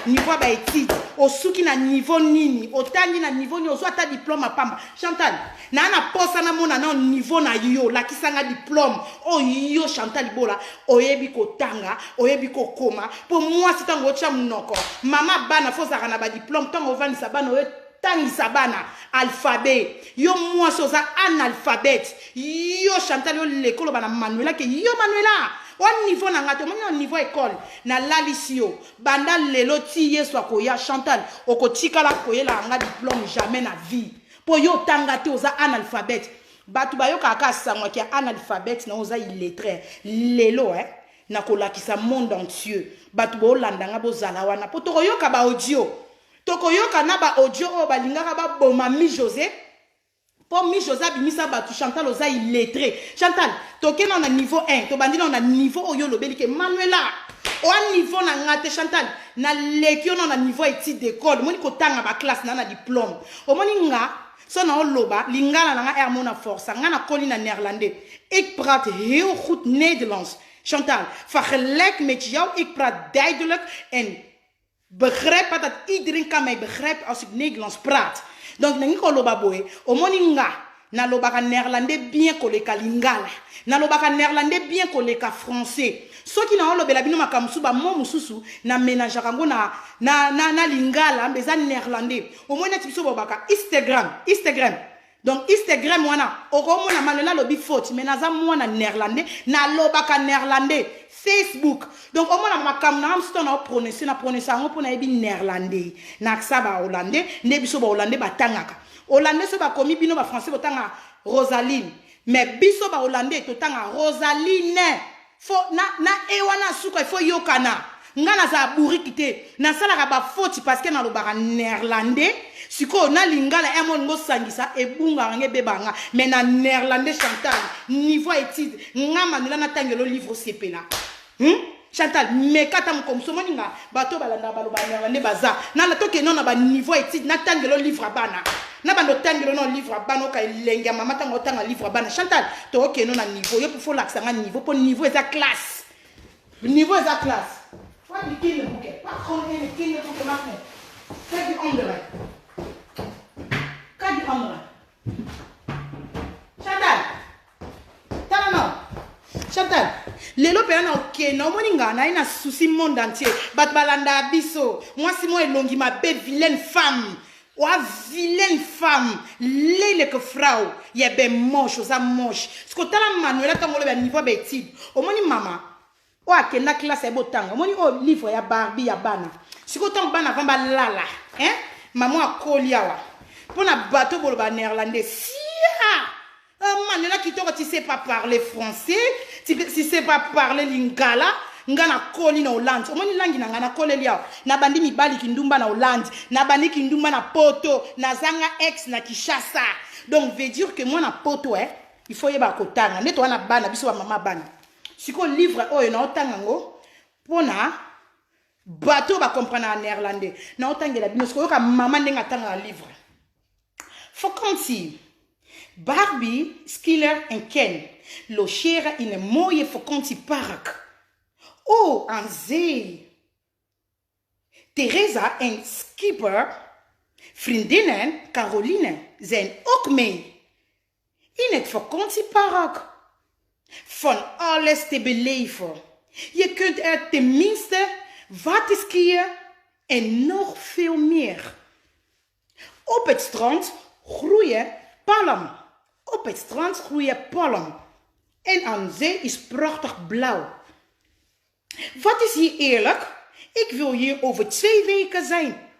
Niveau ya ba études osuki na niveau nini? Otangi na niveau nini? Ozwa ata diplôme ya pamba? Chantal, naa na posa namona nao niveau na yo. Lakisanga diplôme oyo yo Chantal Bola oyebi kotanga, oyebi kokoma. Mpo mwasi, ntango otya monoko, mama bana, fo ozalaka na badiplôme. Ntango ovandisa bana, oyotangisa bana alphabet. Yo mwasi oza analphabète. Yo Chantal, yo leka oloba na Manuela ke yo Manuela o niveau na nga te. Omoni, na niveau école nalalisi yo. Banda lelo ti Yesu akoya, Chantal, okotikala koyelaka nga diplôme jamais na vie, mpo yo otanga te, oza analphabète. Bato bayokaka kaka sangwaki ya analphabète na oza illettré. Lelo nakolakisa monde entier. Bato boolanda nga, bozala wana, mpo tokoyoka baaudio, tokoyoka na baaudio oyo balingaka baboma Mi José, mpo Mi José abimisa bato. Chantal, oza illettré. Chantal, tokenda na niveau 1, tobandi nao na niveau oyo olobeli ke Manuela oa niveau na nga te. Chantal, naleki yo nao na niveau étude d'école. Omoni, kotanga baclasse na diplôme. Omoni nga, so na oloba lingala na nga air mona force nga nakoli na néerlandais. Ik praat heel goed Nederlands, Chantal. Vergelijk met jou, ik praat duidelijk en begrijp dat iedereen kan mij begrijpen als ik Nederlands praat. Donc nangi koloba boye, omoni nga, nalobaka néerlandais bien koleka lingala, nalobaka néerlandais bien koleka français. Soki naolobela bino makambo mosusu, bamo mosusu namélangeaka yango na lingala, mbe eza néerlandais. Omoni, neti biso bolobaka Instagram, Instagram. Donc Instagram wana, okomona Manuela alobi faute, mais naza mwana néerlandais, nalobaka néerlandais. Facebook, donc omona makambo nanga mosusu, na oprononce, na prononce yango mpo nayebi néerlandais na accent bahollandais. Nde biso bahollandais batangaka hollandais. So bakomi, bino bafrançais botanga Rosaline, mais biso bahollandais totanga Rosaline. Fo na e wana suka, ifo yokana. Nga nazala bourrique te, nasalaka bafoti parce que nalobaka néerlandais. Sikoyo na lingala e molingo osangisa, ebungaka nga, ebebaka nga. Mais na néerlandais, Chantal, niveau étude, nga Manuela natangelo livre, osepela, Chantal, meka ata mokomoso. Omoni nga, bato balandaka baloba néerlandais baza nala. Tokende na baniveau étude, natangelo livre ya bana, na bando otangelo na livre ya bana, oka elenge ya mama ntango otanga livre ya bana. Chantal, tokokende na niveau yo mpo fo olakisa nga niveau, mpo niveau eza classe, niveau eza classe. Pak die kinderboeken. Pak gewoon in het kinderboeken. Mag niet. Kijk die andere. Kijk die andere. Chantal. Tala no. Chantal. Lelo mpenza na okende, omoni nga naye na souci monde entier. Bato balandaka biso. Mwasi mo elongi mabe, vilaine femme. Oa vilaine femme, leleke vrouw. Je bent moche, oza moche. Siko tala Manuela, ntango oloba niveau ya baétude. Omoni mama oyo akenda classe, ya botanga. Omoni oyo livre ya Barbie ya bana. Sikoyo ntango bana avant balala, hein? Mama akoli awa mpona bato boloba néerlandais sia. Manuela kitoko, tu sais pas parler français, tu sais pas parler lingala. Nga nakoli na Hollande. Omoni langi na nga, nakoleli awa. Nabandi mibali kindumba na Hollande, nabandi kindumba na Poto, nazanga ex na Kinshasa. Donc veut dire que mwana Poto, il faut yeba kotanga. Nde toza na bana biso bamama bana. Sikoyo livre oyo naotanga yango mpona bato oyo bacomprendre na néerlandais. Naotangela bino sikoyo, oyoka mama ndenge atangaka livre. Vakantie. Barbie, Skiller en Ken logeren in een mooie vakantiepark. Oh, aan zee. Theresa en Skipper, vriendinnen Caroline, zijn ook mee. In het vakantiepark. Van alles te beleven. Je kunt er tenminste waterskiën en nog veel meer. Op het strand groeien palm. Op het strand groeien palm. En aan zee is prachtig blauw. Wat is hier heerlijk? Ik wil hier over 2 weken zijn.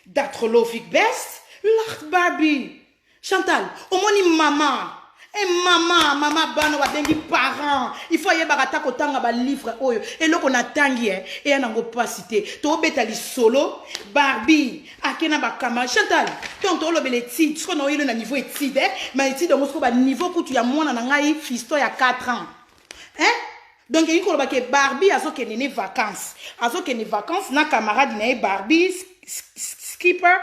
Dat geloof ik best, lacht Barbie. Chantal, omoni mama. E mama, mama bana babengi parent. Il faut yebaka ata kotanga balivre oyo. Eloko natangi e, eya nango mpasi te. Tobeta lisolo, Barbie ake na bakama. Chantal, donc tolobela étude. Sikoyo naoyelo na niveau étude, eh? Ma étude yango sikoyo baniveau kutu ya mwana na ngai fiston ya 4 ans. Hein? Donc elingi koloba ke Barbie azokende ne vacance, azokende vacance na camarade na ye Barbie, Skipper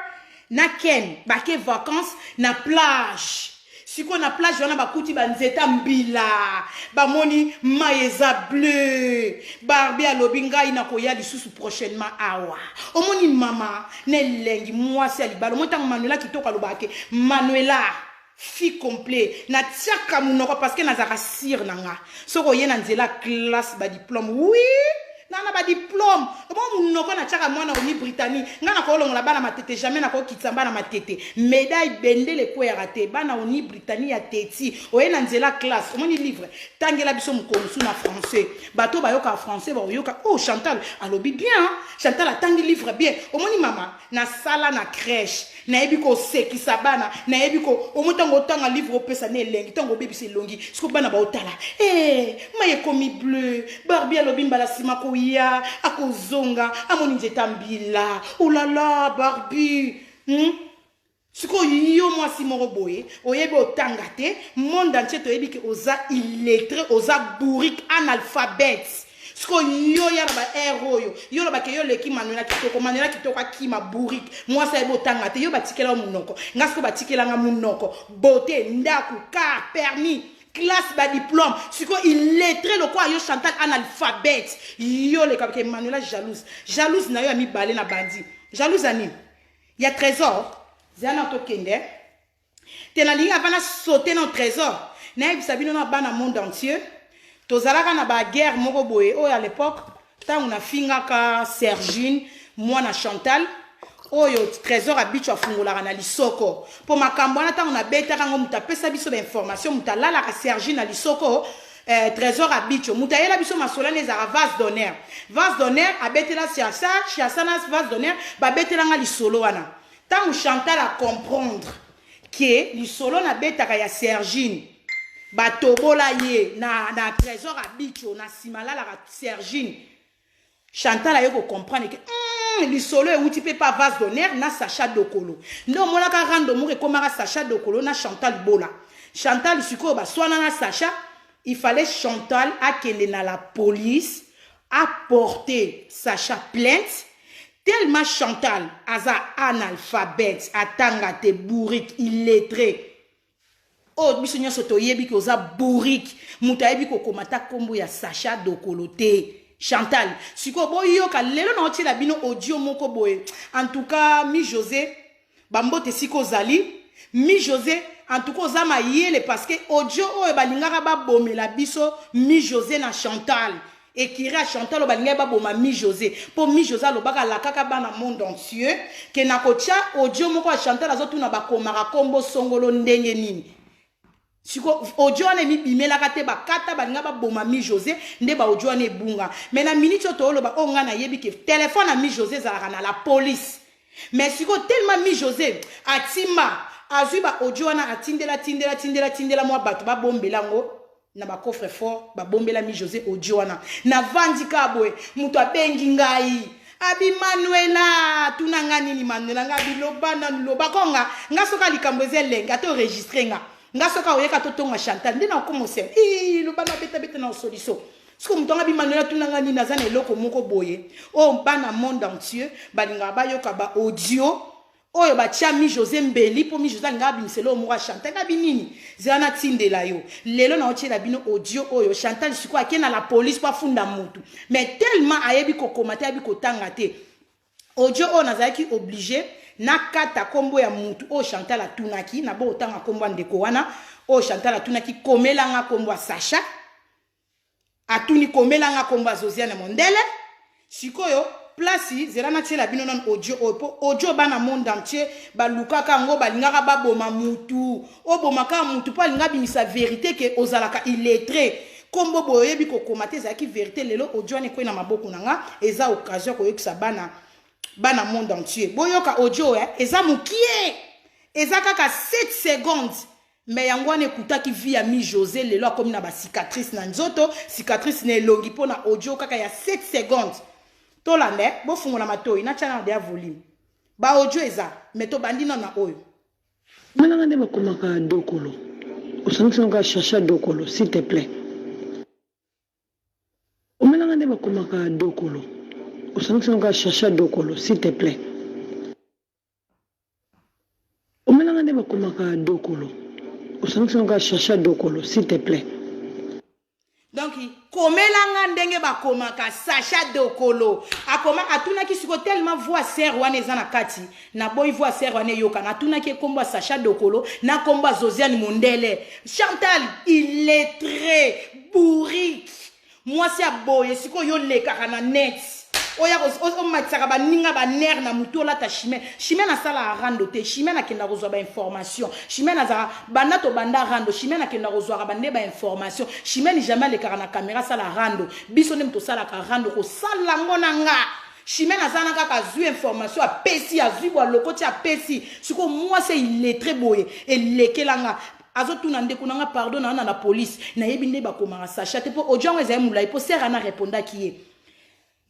na Ken. Bake vacance na plage. Sikoyo na plage wana bakuti ba nzeta mbila, bamoni mai eza bleu. Barbie alobi ngai nakoya lisusu prochainement awa. Omoni mama na elengi mwasi ya libala. Omoni ntango Manuela kitoko alobaka ke Manuela fille complet natiaka monoko parce que nazalaka sire na nga soki oye na nzela classe ba diplôme oui na na ba diplôme obo munoko na tiaka mwana oni Britannie nga na kolongola bana matete jamais na kokitisa bana matete médaille bendele ekweyaka te bana oni Britannie ya teti oye na nzela classe omoni livre tangela biso mokolo mosusu na français bato bayoka français bakoyoka oh Chantal alobi bien Chantal atangi livre bien omoni mama Nasala na crèche, nayebi kosekisa bana, nayebi ko omoni ntango otanga livre opesa na elengi, ntango obebisa elongi, siko bana baotala eh, mai ekomi bleu, Barbie alobi mbala nsima koya, akozonga, amoni nzeta mbila, olala oh Barbie Sikoyo yo mwasi moko boye oyebi otanga te monde entier toyebi ke oza illettré oza bourrique analphabète sikoyo yo ya na ba heure oyo yo loba ke yo oleki Manuela kitoko Manuela kitoko akima bourrique mwasi ayebi otanga te yo batikela yo munoko nga sikoyo batikela nga munoko beauté ndaku car permis classe ba diplôme sikoyo illettré lokola yo Chantal analphabète yo leka ke Manuela jalouse jalouse na yo ya mibale na bandi jalouse ya nini Ya tresor zela nao tokende te nalingi avant na saute nao tresor nayebisa bino na bana monde entier tozalaka na ba guerre moko boye oyo à l'époque ntango nafingaka Sergine mwana Chantal oyo trésor abicho afungolaka na lisoko mpo makambo wana ntango nabetaka yango moto apesa biso bainformation moto alalaka Sergine na lisoko Eh, trésor abicho moto ayela biso masolo wana ezalaka vase d'honneur vase d'honneur abetela siasa siasa na vase d'honneur babetela nga lisolo wana ntango chantal acomprendre ke lisolo nabetaka ya sergine batobola ye na, na trésor abicho na nsima alalaka sergine Chantal aye ko comprendre que lisolo ewuti pe pa vase d'honneur na Sacha Dokolo. Nde omonaka rando moko ekomaka Sacha Dokolo na Chantal Bola. Chantal sikoyo baswana na Sacha, il fallait Chantal akende na la police apporter Sacha plainte tellement Chantal aza analphabète, atanga te, bourrique, illettré. Oyo biso nyonso toyebi ke oza bourrique, moto ayebi kokoma ata kombo ya Sacha Dokolo te. Chantal, sikoyo boyoka lelo na otiela bino audio moko boye. En tout cas, mi José, bambote esika ozali. Mi José, en tout cas oza mayele parce que audio oyo balingaka babomela biso mi José na Chantal. Ekiri ya Chantal oyo balingaki baboma Mi Jose po Mi Jose alobaka alakaka bana monde entier ke nakotia audio moko ya Chantal azotuna bakomaka kombo songolo ndenge nini siko audio wana emibimelaka te bakata balinga baboma Mi Jose nde ba audio wana ebunga mais na minute oyo tooloba oyo ngai nayebi ke telefone ya Mi Jose ezalaka na la police mais siko tellement Mi Jose atimba azwi ba audio wana atindela tindela tindela tindela mwa bato babombela yango na ba coffre fort babombela mi Jose audio wana navandi kaka boye moto abengi ngai abi Manuela tuna nga nini Manuela nga abi loba nanu loba ko nga nga soka likambo eza elengi ata enregistre nga nga soka oyeka totonga Chantal nde nakoma osema ii loba na beta beta na osoliso siko moto anga bi Manuela tuna nga nini aza na eloko moko boye oyo bana monde entier balingaka bayoka ba audio Oyo batia mi Jose mbeli po mi Jose alinga abimisa eloko moko ya Chantal nga bi nini zela natindela yo lelo na otiela bino audio oyo Chantal sikoyo ake na la police po afunda mutu mais tellement ayebi kokoma te ayebi kotanga te audio oyo nazalaki oblige nakata kombo ya mutu oyo Chantal atunaki na bo otanga kombo ya ndeko wana oyo Chantal atunaki komela nga kombo ya Sacha Atuni komela nga kombo ya Zoziane Mondele. Sikoyo place zela natiela bino nanu audio oyo po audio bana monde entier balukaka yango balingaka baboma mutu oboma kaka mutu po alinga abimisa verite ke ozalaka illettré kombo boye oyebi kokoma te ezalaki verite lelo audio wana ekwei na maboko na nga eza occasion ya koyokisa bana bana monde entier boyoka audio oyo eza mokie eza kaka 7 secondes Mais yango wana ekutaki vie ya mi Jose lelo akomi na ba cicatrice na nzoto, cicatrice na elongi mpo na audio kaka ya 7 secondes. Tolanda eh, bofungola matoyi natya nano deya volume. Ba audio eza mais tobandi nano na oyo. Mwana nga nde bakomaka dokolo osangisi nga kaka chacha dokolo s'il te plait. Omela nga nde bakomaka dokolo osangisi nga kaka chacha dokolo s'il te plait. Omela nga nde bakomaka dokolo. Osangisi ngo kaka Chacha Dokolo s'il te plait. Donc komela nga ndenge bakomaka Sacha Dokolo akoma atunaki siko tellement voix sœur wana eza na kati na boyi voix sœur wana eyokana atunaki ekombo ya Sacha Dokolo na kombo ya Zosiane Mondele Chantal illettré bourrique mwasi ya boye sikoyo yo olekaka na net oya omatisaka baninga banere na motu olata chimene chimene asalaka rando te chimene akenda kozwa bainformation chimene azalaka banda tobanda rando chimene akenda kozwaka bande bainformation chimene jamais alekaka na kamera asala rando biso nde moto osalaka rando kosala yango na nga chimene aza na kaka azwi information apesi azwi bwa lokoti apesi sikoyo mwasi illettre boye elekela nga azotuna ndeko na nga pardon na na police nayebi nde bakomaka sacha te mpo audio yango ezali molai mpo sere ana repondaki ye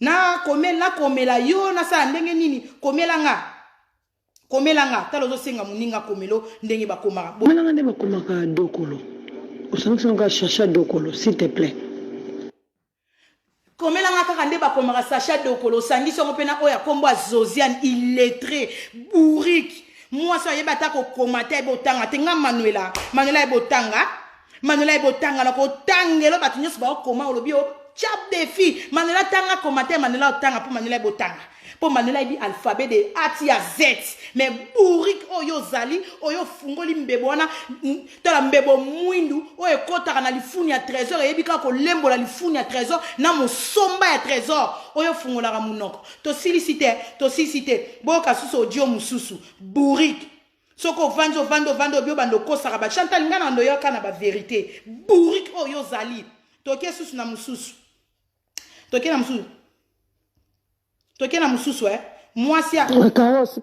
nakomela nakomela yo nasala ndenge nini komela nga komela nga tala ozosenga moninga komelo ndenge bakomaka komela nga nde bakomaka dokolo osangisi nga chacha dokolo s'il te plaît Komela nga kaka nde bakomaka Sacha Dokolo osangisi yango mpe na oyo ya kombo ya Zosiane illettré bourrique mwasi ayebi ata kokoma te ayebi otanga te nga Manuela Manuela ayebi otanga Manuela ayebi otanga na kotangelo bato nyonso baokoma olobi o tya defi Manuela tanga koma te Manuela otanga mpo Manuela ayebi otanga mpo Manuela ayebi alphabet de A ti ya Z mais bourrique oyo ozali oyo ofungoli mbebo wana Tala mbebo mwindu oyo ekotaka na lifuni ya Tresor, eyebi kaka kolembola lifuni ya Tresor na mosomba ya Tresor oyo ofungolaka monoko. Tosilisi te, tosilisi te. Boyoka susu audio mosusu. Bourrique. Soki ovandi ovandi ovandi obi obanda okosaka ba Chantal nga na ndoyoka na ba verite. Bourrique oyo ozali. Toke susu na mosusu. Toke na mosusu. Toke na mosusu eh. Mwasi ya Carlos.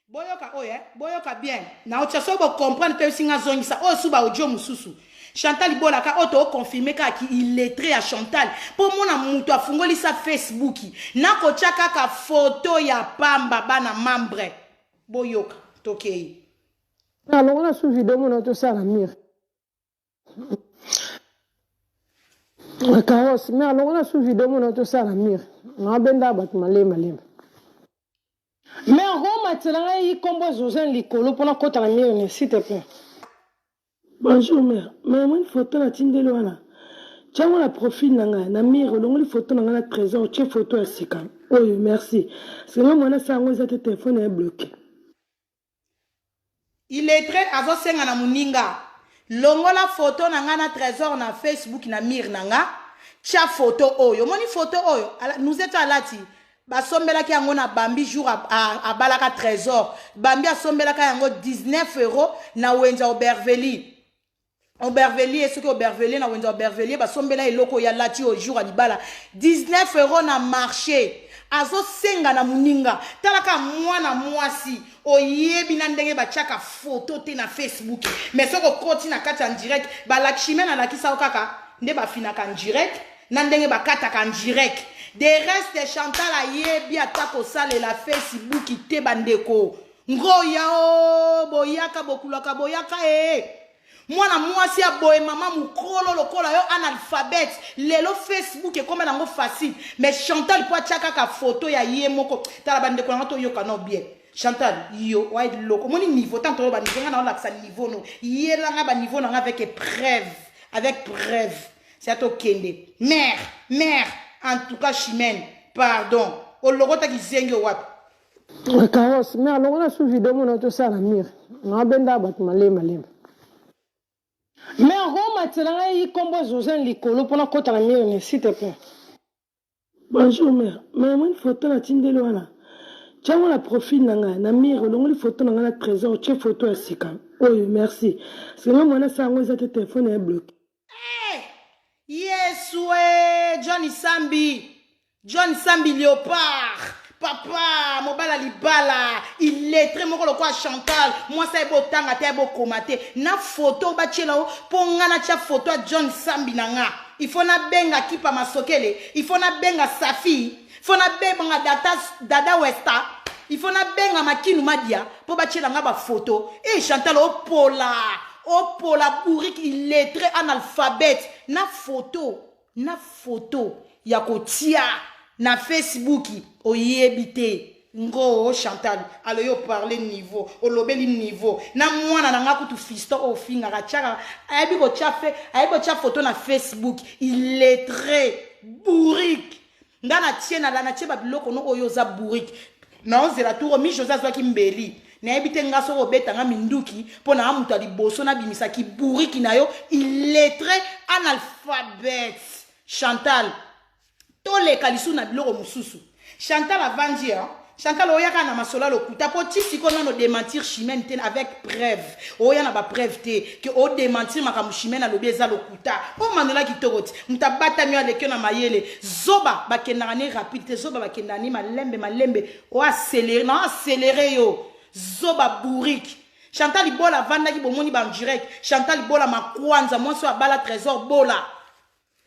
Boyoka oyo eh. Boyoka bien. Na otia so bo comprendre pe singa zongisa oyo su ba audio mosusu. Chantal Bolaka oyo to confirmer kaka ki illettré ya Chantal po mona mutu afungolisa Facebook na kotia kaka photo ya pamba bana membre. Boyoka tokei. Alongola su video mona tosala mire. Carlos, mais alongola su video mona tosala mire. Nabenda bato malema malema. Mais okomatela ngai kombo Josiane likolo mpona kota na mire ne s'il te plaît. Bonjour mère, mais moi photo na tindeli wana. Tiango na profil na ngai na mire olongoli photo na ngai na trésor otie photo ya sika. Oyo merci. Parce que ngai mwana sa yango eza te téléphone ya bloqué. Illettre azosenga na muninga longola photo na nga na Tresor na Facebook na mur na nga tia photo oyo omoni photo oyo nous eto alati basombelaki yango na Bambi jour abalaka Tresor Bambi asombelaka yango 19 euros na wenza Aubervilliers Aubervilliers soki Aubervilliers na wenza Aubervilliers basombela eloko ya lati oyo jour ya libala 19 euros na marché azosenga na moninga talaka mwana mwasi oyebi na ndenge batiaka foto te na facebook mais soki okoti na kati ya direct balakishime nalakisa yo kaka nde bafinaka direct na ndenge bakataka direct de reste chantal ayebi ata kosalela facebook te bandeko Ngoya o boyaka bokulaka boyaka ee mwana mwasi ya boye mama mokolo lokola yo analphabète lelo facebook ekoma nango facile mais chantal mpo atya kaka foto ya ye moko tala bandeko nanga toyoka no bien chantal yo oye loko omoni niveau tanto oyo baniveau nga naolakisa niveau no yelanga baniveau nanga avec preuve avec preuve sia tokende mère mère en tout cas chimène pardon olokotaki zenge wapi Carlos, mais alongola su video mona tosala mire. Nabenda bato malema malema. Mais okomatela ngai kombo Josiane likolo mpona kota na mire ne s'il te plaît. Bonjour mère, mais moi photo na tindeli wana. Tiango na profil na ngai na mire olongoli photo na ngai na trésor otie photo ya sika. Oyo merci. Parce que ngai mwana sa yango eza te téléphone ya bloqué. Hey! Yesu eh, John Sambi John Sambi Léopard papa mobala libala illettré moko lokola Chantal mwasi ayebi otanga te ayebi okoma te na foto batiela o mpo nga natya foto ya John Sambi na nga il faut nabenga kipa masokele il faut nabenga Safi il faut nabenga data, dada Westa il faut nabenga Makinu Madia mpo batiela nga bafoto e Chantal opola opola bourrique illettré analphabète na foto na foto ya kotia na Facebook oyebi te. Ngoo Chantal alo yo parle niveau olobeli niveau na mwana na nga kutu fiston oyo ofingaka tiaka ayebi kotia fe ayebi kotia photo na Facebook illettré bourrique nga na tie na na tie ba biloko no oyo oza bourrique naozela turo mi Jose azwaki mbeli nayebi te nga soki obeta nga minduki mpo na moto ya liboso nabimisa kibouriki na yo illettré analphabète Chantal Toleka lisusu na biloko mosusu. Chantal avandi hein. Chantal oya kaka na masolo ya lokuta po ti sikoyo nano dementir Chimène te avec preuve. Oya na ba preuve te que o dementir makambo Chimène alobi eza lokuta. O Manuela kitoko ti. Moto abatami yo aleki yo na mayele. Zoba bakendaka ne rapide te zoba bakendaka ne malembe malembe o accelerer na accelerer yo. Zoba bourrique. Chantal Bola avandaki bomoni ba en direct. Chantal Bola makwanza mwasi oyo abala Trésor Bola.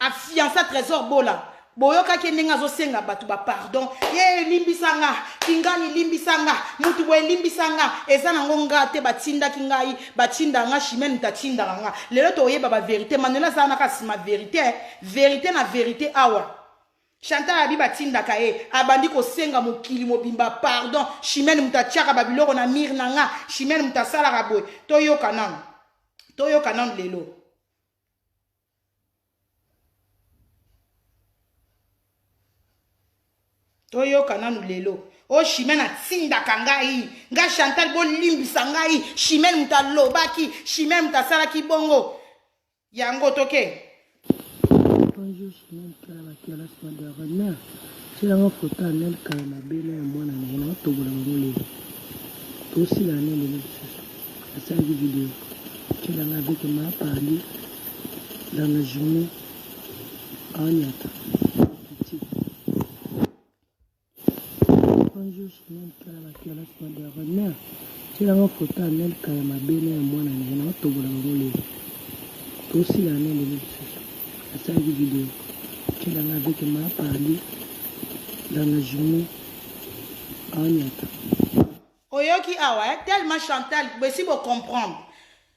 A fiança Tresor Bola boyokaki ye ndenge azosenga bato ba pardon ye limbisa nga kingani limbisa nga mutu boye limbisa nga eza nango nga te batindaki ngai batinda nga chimene moto atindaka nga lelo toyeba ba verite manuel aza wana kaka nsima verite verite na verite awa Chantal abi batindaka ye abandi kosenga mokili mobimba pardon chimene moto atiaka babiloko na mire na nga chimene moto asalaka boye toyoka nanu toyoka nanu lelo toyoka nanu lelo o oh, chimene atindaka ngai nga chantal bolimbisa ngai chimene moto alobaki chimene moto asalaki bongo yango toke Bonjour Chimène Kala Bakela Swadara tielanga foto ya Nelka ya mabe na ya mwana na ye naotobola bango lelo tosila na lelo lisusu asalaki video tielanga avec ma parli dans la journée aoniata petit Bonjour Chimène Kala Bakela Swadara tielanga foto ya Nelka ya mabe na ya mwana na ye naotobola bango lelo tosila na lelo lisusu asalaki video tielanga avec ma parli dans la journée aoniata oyoki awa eh? tellement chantal besi bocomprendre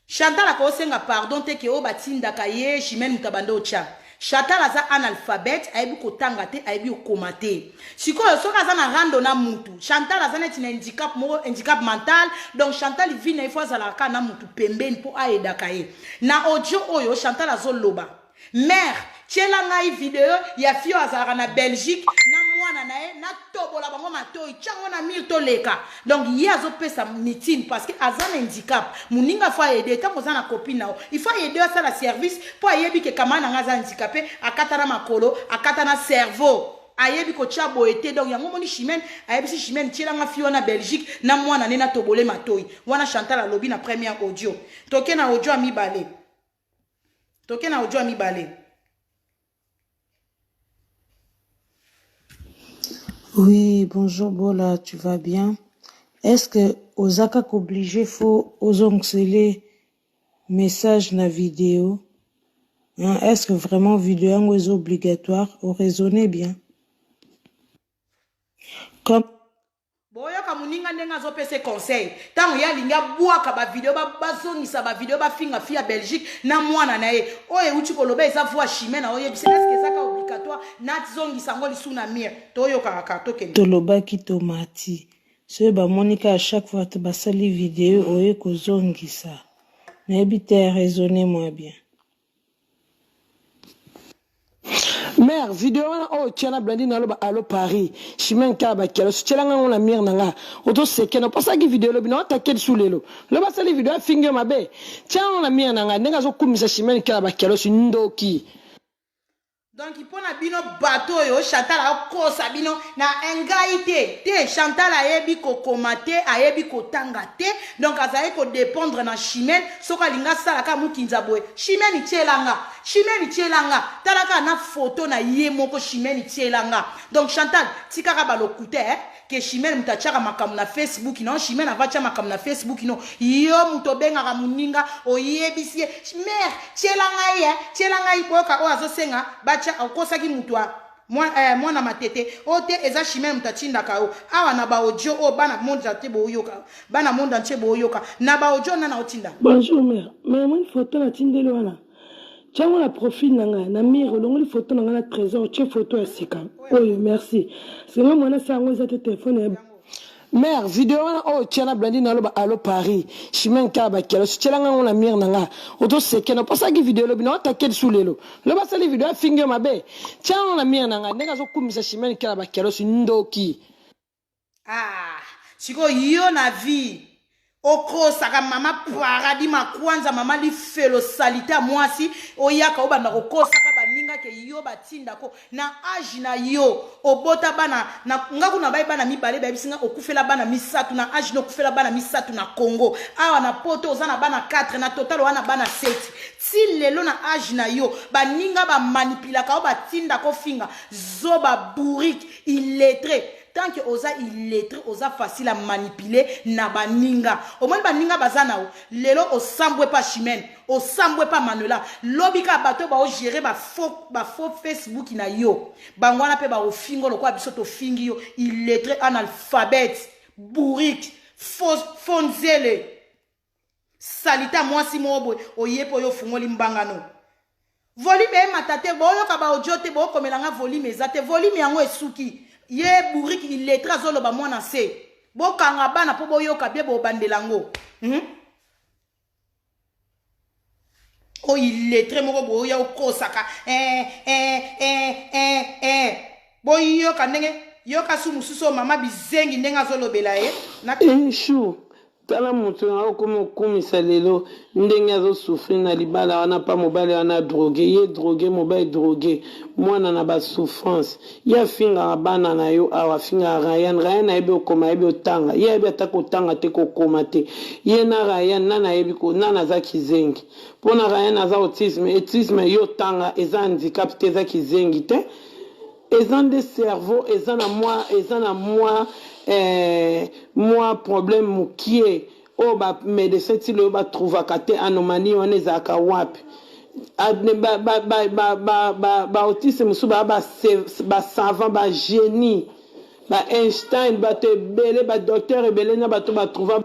chantal akosenga pardon te ke oyo batindaka ye chimene moto abanda otya chantal aza analphabète ayebi kotanga te ayebi kokoma te sikoyo soki aza na rando na mutu chantal aza neti na handicap moko handicap mental donc chantal vi na ye fo azalaka kaka na mutu pembeni mpo ayedaka ye na audio oyo chantal azoloba Mère, tiela ngai video ya fille oyo azalaka na Belgique na mwana na ye natobola bango matoyi tia yango na mur toleka. Donc ye azopesa mitine parce que aza na handicap. Moninga faut aider ntango oza na copine na yo. Il faut aider asala service mpo ayebi ke camarade na ngai aza handicapé, akata na makolo, akata na cerveau. Ayebi kotia boye te donc yango omoni Chimène ayebisi Chimène tiela nga fille wana Belgique na mwana ne natobole matoyi. Wana Chantal alobi na première audio. Toke na audio ya mibale. Toke na audio ya mibale. Oui, bonjour Bola, tu vas bien? Est-ce que oza kaka obligé faut ozongisele message na vidéo? Hein, est-ce que vraiment vidéo yango eza obligatoire? Oraisonner bien. Comme Boyoka muninga ndenge azo pese conseil tango ye alingi abwaka ba video bazongisa ba video bafinga fille ya Belgique na mwana na ye oyo euti koloba eza voix chimene aoyebisa est ce que eza ka obligatoire nazongisa yango lisu na mire toyokaka kaka tokende. Tolobaki tomati soki bamoni kaka chaque fois basali video oye kozongisa nayebi te raisonner moi bien. Mère, video wana oyo tia na Blandine aloba allo Paris, Chimène kala ba kialo, tiela nga ngo na mire na nga. Oto seke na posaki video lobi na attaquer sous lelo. Loba sali video afingi yo mabe. Tia ngo na mire na nga ndenge azokumisa Chimène kala ba kialo ndoki. Donc mpo na bino bato oyo Chantal akosa bino na ngai te te Chantal ayebi kokoma te ayebi kotanga te donc azali kodépendre na Chimène soki alingi asala kaka mokinza boye Chimène tiela nga Chimène tiela nga tala kaka na photo na ye moko Chimène tiela nga donc Chantal tikaka balokuta eh? ke Chimène moto atiaka makambo na Facebook non Chimène ava atia makambo na Facebook no yo moto obengaka moninga oyebisi ye mère tiela ngai eh tiela ngai boyoka oyo azosenga batya okosaki moto eh, mwana matete oyo te eza Chimène moto atindaka yo awa na baaudio oyo bana monde entier boyoka bana monde entier boyoka na baaudio nana otinda Bonjour mère, mais moi une photo natindeli wana Tia ngo na profil na nga na mire olongoli photo na nga na trésor otie photo ya sika oyo merci parce que nga mwana sa yango eza te telefone ya. Mère, video wana oyo otia na Blandine aloba allo Paris, Chimène kala ba kelos, tiela nga ngo na mur na nga. Ozo seke na posaki video lobi na otake lisu lelo. Lobi asali video afingi yo mabe. Tia ngo na mur na nga ndenge azo kumisa Chimène kala ba kelos ndoki. Ah, sikoyo yo na vie okosaka mama paradis makwanza mama lifelo salite ya mwasi oyaka obanda kokosaka baninga ke yo batindako na age na yo obota bana na nga kuna baye bana mibale bayebisi nga okufela bana misato na age na okufela bana misato na Congo awa na poto oza na bana 4 na total oza na bana 7 ti lelo na age na yo baninga bamanipulaka yo batindako finga zoba bourrique illettré tant que oza illettré oza facile à manipuler na baninga omoni baninga baza na yo lelo osambwe pa chimene osambwe pa manuela lobi kaka bato oyo baogere bafaux ba facebook na yo bango wana mpe baofingo lokola biso tofingi yo illettré analphabète bourrique faux nzele salita mwasi moko boye oye mpe oyo ofungoli mbanga no volume emata te boyoka ba audio te bokomela nga volume eza te volume yango esuki ye bourrique illettré azoloba mwana se bokanga bana mpo boyoka bie bobandela yango hmm? oyo illettré moko boye oya okosaka eh, eh, eh, eh, eh. boyoka ndenge yoka su mosusu oyo mama bizengi ndenge azolobela ye na... Eh, chou Tala mutu na okomi okumisa lelo ndenge azo souffrir na libala wana pa mobali wana drogue ye drogue mobali drogue mwana na ba souffrance ye afingaka bana na yo awa afingaka Ryan Ryan ayebi okoma ayebi otanga ye ayebi ata kotanga te kokoma te ye na Ryan nani ayebi ko nani aza kizengi pona Ryan aza autisme autisme yo otanga eza handicap te eza kizengi te Eza nde cerveau eza na mwa eza na mwa eh, mwa problème mukie oyo ba medecin ti lelo ba trouvaka te anomalie wana ezalaka wapi ba ba ba ba ba ba ba autiste mosusu ba ba ba savant ba genie ba Einstein bato ebele ba docteur ebele na bato ba trouva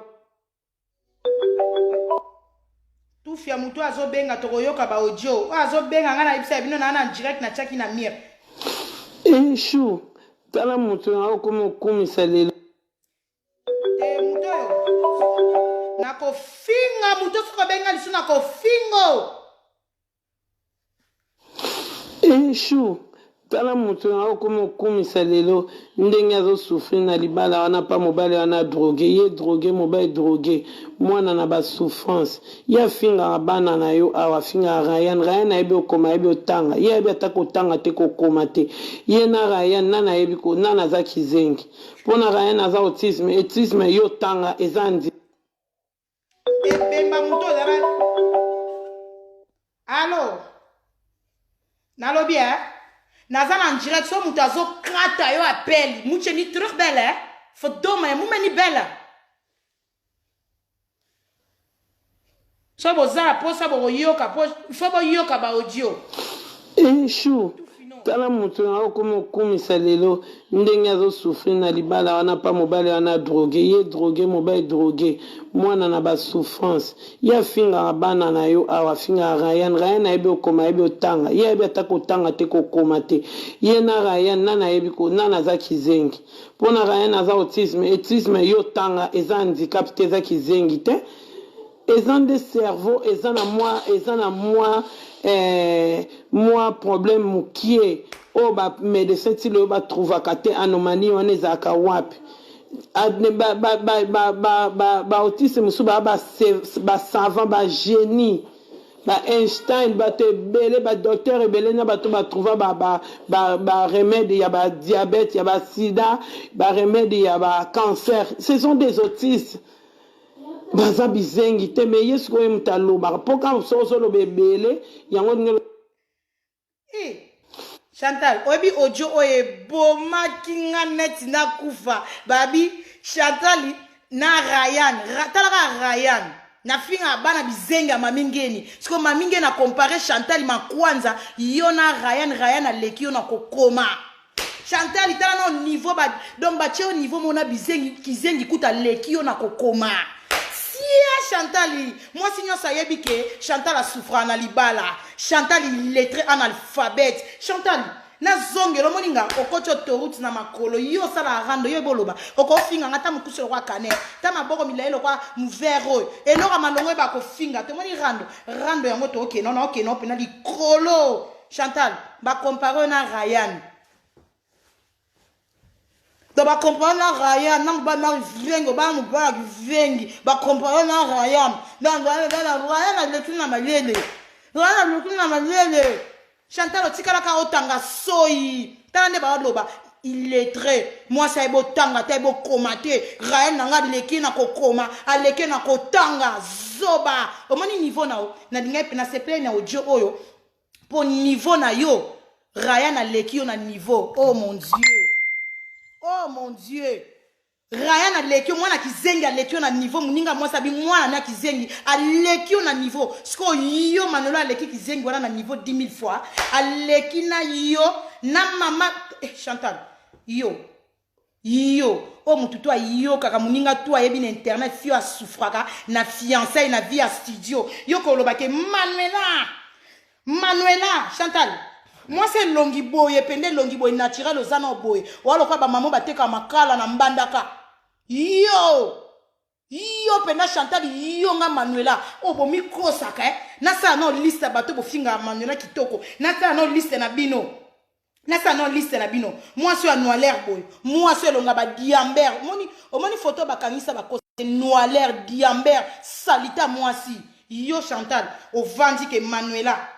Tufi ya mutu azo benga tokoyoka ba audio oyo azo benga nga na yebisa bino na na direct na tiaki na mire. Eh chou tala mutu na okomi okumisa lelo. Te mutu oyo nakofinga mutu soki obenga lisu nakofingo. Eh chou tala mutu na okomi okumisa lelo ndenge azo souffrir na libala wana pa mobali wana drogue ye drogue mobali drogue mwana na ba souffrance ye afingaka bana na yo awa afingaka Ryan Ryan ayebi okoma ayebi otanga ye ayebi ata kotanga te kokoma te ye na Ryan nani ayebi ko nani aza kizengi pona Ryan aza autisme autisme yo otanga eza ndi Ebemba moto ozala Allo Nalobi eh Naza na direct so moto azokrata yo appel moet je niet terugbellen hè Verdomme je moet me niet bellen So boza na posa bokoyoka po faut boyoka ba audio. Eh chou tala mutu na okomi okumisa lelo ndenge azo souffrir na libala wana pa mobali wana drogue ye drogue mobali drogue mwana na ba souffrance ye afingaka bana na yo awa afingaka Ryan Ryan ayebi okoma ayebi otanga ye ayebi ata kotanga te kokoma te ye na Ryan nani ayebi ko nani aza kizengi pona Ryan aza autisme autisme yo otanga eza handicap te eza kizengi te Eza nde cerveau eza na mwa eza na mwa eh, mwa problème mukie oyo ba medecin ti lelo ba trouvaka te anomalie wana ezalaka wapi ba ba ba ba ba ba ba autiste mosusu ba ba ba savant ba genie ba Einstein bato ebele ba docteur ebele na bato ba trouva ba ba ba ba remède ya ba diabète ya ba sida ba remède ya ba cancer ce sont des autistes Baza bizengi te mais ye sikoyo ye mutu alobaka po kaka soki ozoloba ebele yango olingi Eh, Chantal, oyebi audio oyo ebomaki nga neti nakufa. Babi, Chantal na Ryan, Ra, tala kaka Ryan. Nafinga bana bizengi ya Mami Ngeni. Sikoyo Mami Ngeni a compare Chantal Makwanza, yo na Ryan, Ryan aleki yo na kokoma. Chantal tala na niveau ba donc ba tie niveau mona bizengi kizengi kuta leki yo na kokoma. Sia Chantal mwasi nyonso ayebi ke Chantal asouffra na libala. Chantal illettré analphabète. Chantal. Nazongela omoni nga okoti autoroute na makolo yo osala rando yo eboloba okofinga nga ta mokuse lokwa kaner ta maboko milai lokwa muvere oyo eloko ya malongo oyeba kofinga tomoni rando rando yango tookende na okende mpena likolo Chantal bakompare oyo na Ryan donc bakompare na Ryan na mobali na kivengi obana mobali ya kivengi bakompare na Ryan donc Ryan aleki na mayele Ryan aleki na mayele Chantal otikalaka otanga soyi tala nde baoloba illettré mwasi ayebi otanga te ayebi okoma te rael na nga aleki na kokoma aleki na kotanga zoba omoni niveau na yo nalingaki mpe nasepelaki na audio oyo mpo niveau na yo rayan aleki yo na niveau oh mon dieu oh mon dieu Ryan aleki yo mwana kizengi aleki yo na niveau muninga mwasi abi mwana na kizengi aleki yo na niveau sikoyo yo manolo aleki kizengi wana na niveau 10000 fois aleki na yo na mama eh, Chantal yo yo oyo motu to ayokaka moninga to ayebi na internet fio asufraka na fiançaille na vie ya studio yo koloba ke manuela Manuela, Chantal, mwasi elongi boye pende elongi boye naturel oza na boye oa lokola bamama batekaka makala na mbandaka yo yo mpena chantal yo nga manuela oyo bomikosaka eh? nasala nao liste ya bato bofingaka manuela kitoko nasala nao liste na bino nasala nao liste na bino mwasi oyo ya noiler boye mwasi oyo elonga badiamber omoni omoni foto bakangisa bakosa noiler diamber salita mwasi yo chantal ovandi ke manuela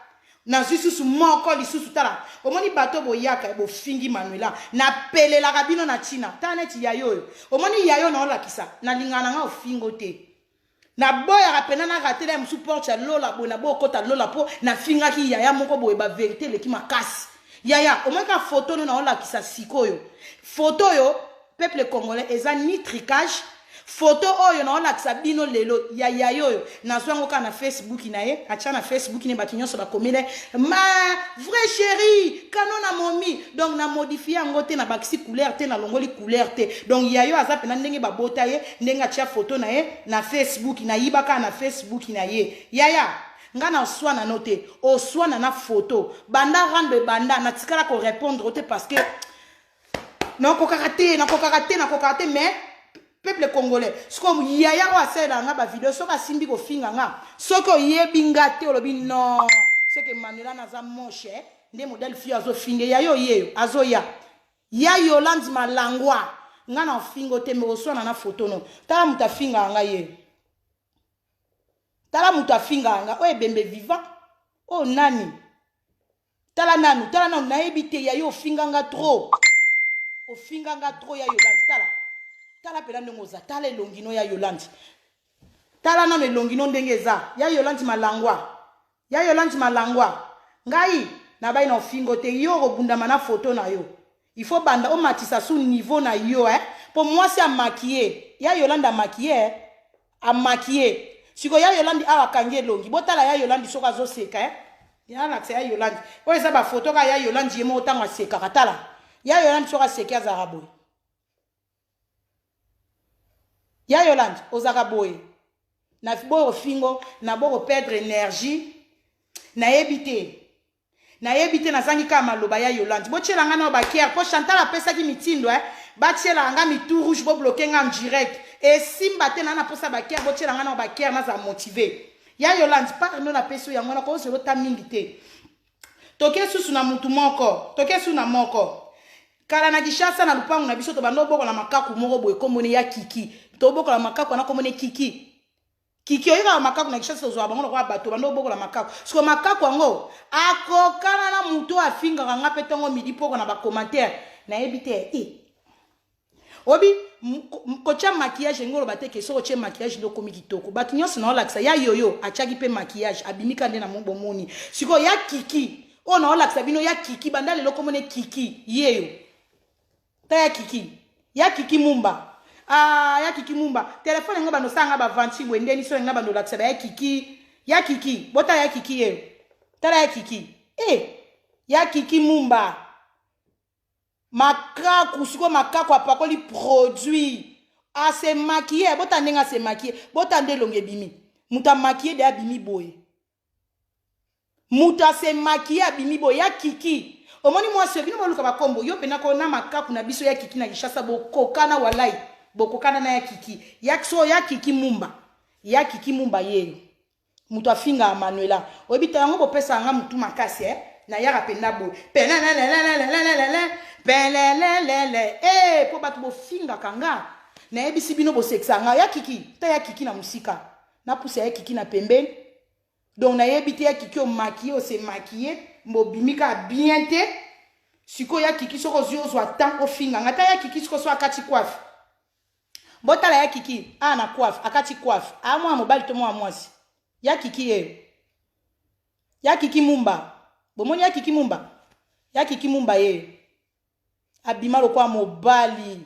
nazwi susu moko lisusu tala omoni bato boyaka bofingi manuela napelelaka bino na ntina tala neti yayo oyo omoni yayo naolakisa nalingaka na nga ofingo te naboyaka mpena na ratela ya mosusu porte ya lola boye naboya okota lola mpo nafingaki yaya moko boye baverité eleki makasi yaya omoni kaka foto no naolakisa sikoyo foto oyo peuple congolais eza ni tricage Photo oyo naolakisa bino lelo ya yaya oyo nazwa yango kaka na Facebook na ye atya na Facebook ne bato nyonso bakomile ma vrai chérie kano na momi donc na modifie yango te nabakisi couleur te nalongoli couleur te donc yayo aza mpena ndenge babota ye ndenge atya photo na ye na Facebook nayiba kaka na Facebook na ye yaya nga na oswana no te oswana na photo banda rando ebanda natikala korépondre te parce que nakokaka te nakokaka te nakokaka te mais peuple congolais sikoyo yaya oyo asalelaka nga bavideo soki asimbi kofinga nga soki oyebi nga te olobi non seke manuela naza moche eh? nde modèle fille azofinge yaya oyeyo azoya ya yolande malangwa nga na ofingo te me oswana na foto no tala moto afingaka nga ye tala moto afingaka nga oyo ebembe vivant oyo nani Tala nanu, tala nanu, nayebi te ya yo ofinga nga trop. Ofinga nga trop ya Yolande, tala. Tala pela ndenge oza, tala elongi no ya Yolande. Tala nanu elongi no ndenge eza. Ya Yolande malangwa. Ya Yolande malangwa. Ngai nabai na ofingo te, yo okobundama na photo na yo. Il faut banda omatisa su niveau na yo eh. Po mwasi a maquiller. Ya Yolande a maquiller eh. A maquiller. Siko ya Yolande awa akangi elongi. Botala ya Yolande soki azoseka eh. Ya lakisa ya Yolande. Oyo eza ba photo ka ya Yolande ye moko tango asekaka tala. Ya Yolande soki aseki azalaka boye. Ya Yolande ozalaka boye. Na boyo fingo, na boko perdre énergie. Nayebi te. Nayebi te nazangi kaka maloba ya Yolande. Botiela nga nao ba kiere po Chantal apesaki mitindo eh. Batiela nga mitu rouge bo bloquer nga en direct. Esimba te na na posa ba kiere botiela nga nao ba kiere nazala motive. Ya Yolande part no napesi yo yango wana kozela ota mingi te. Toke susu na mutu moko, toke susu na moko. Kala na Kinshasa na lupangu na biso tobanda obokola makaku moko boye kombo ne ya Kiki. Tobokola makaku wana kombo ne Kiki. Kiki oyekaka makaku na Kinshasa ozwaka bango lokola bato banda obokola makaku siko makaku yango akokana na moto oyo afingaka nga mpe ntongo midi poko na bacommentaire nayebi te e obi kotya maquillage elingi oloba te ke soki otye maquillage nde okomi kitoko bato nyonso naolakisa ya yoyo atyaki mpe maquillage abimi ka nde na bomoni sikoyo ya kiki oyo naolakisa bino ya kiki banda lelo komone kiki yeyo Ta ya kiki. Ya kiki mumba. Ah, ya kiki mumba. Telefone nga bando sanga ba vanti boye ndeni so nga bando lakisa ba ya kiki. Ya kiki. Bota ya kiki ye. Tala ya kiki. Eh. Ya kiki mumba. Makaku siko makaku apakoli produit. A se maquiller, bota ndenge a se maquiller. Bota nde elongi ebimi. Mutu a maquiller de abimi boye. Mutu a se maquiller abimi boye ya kiki. Omoni mwasi oyo, bino boluka bakombo, yo pena ko na makaku na biso ya Kiki na Kinshasa bokokana walai, bokokana na ya Kiki. Ya so ya Kiki Mumba. Ya Kiki Mumba yeyo. Moto afingaka Manuela. Oyebi ta yango bopesaka nga mutu makasi eh. Nayaka penda boye. Pelelelelelelelele, pelelelele. Eh, po bato bofingaka nga. Nayebisi bino bosekisa nga. Ya Kiki, ta ya Kiki na mosika. Napusa ya Kiki na pembeni. Donc nayebi te ya Kiki o maquiller, o se maquiller, mbobimi kaka bien te. Sikoyo ya Kiki soko ozwi ozwa temps ofinga nga. Ta ya Kiki siko so akati coiffe. Botala ya Kiki, a na coiffe, akati coiffe. A mwa mobali to mwa mwasi. Ya Kiki yeyo. Ya Kiki Mumba. Bomoni ya Kiki Mumba? Ya Kiki Mumba yeyo. Abima lokola mobali.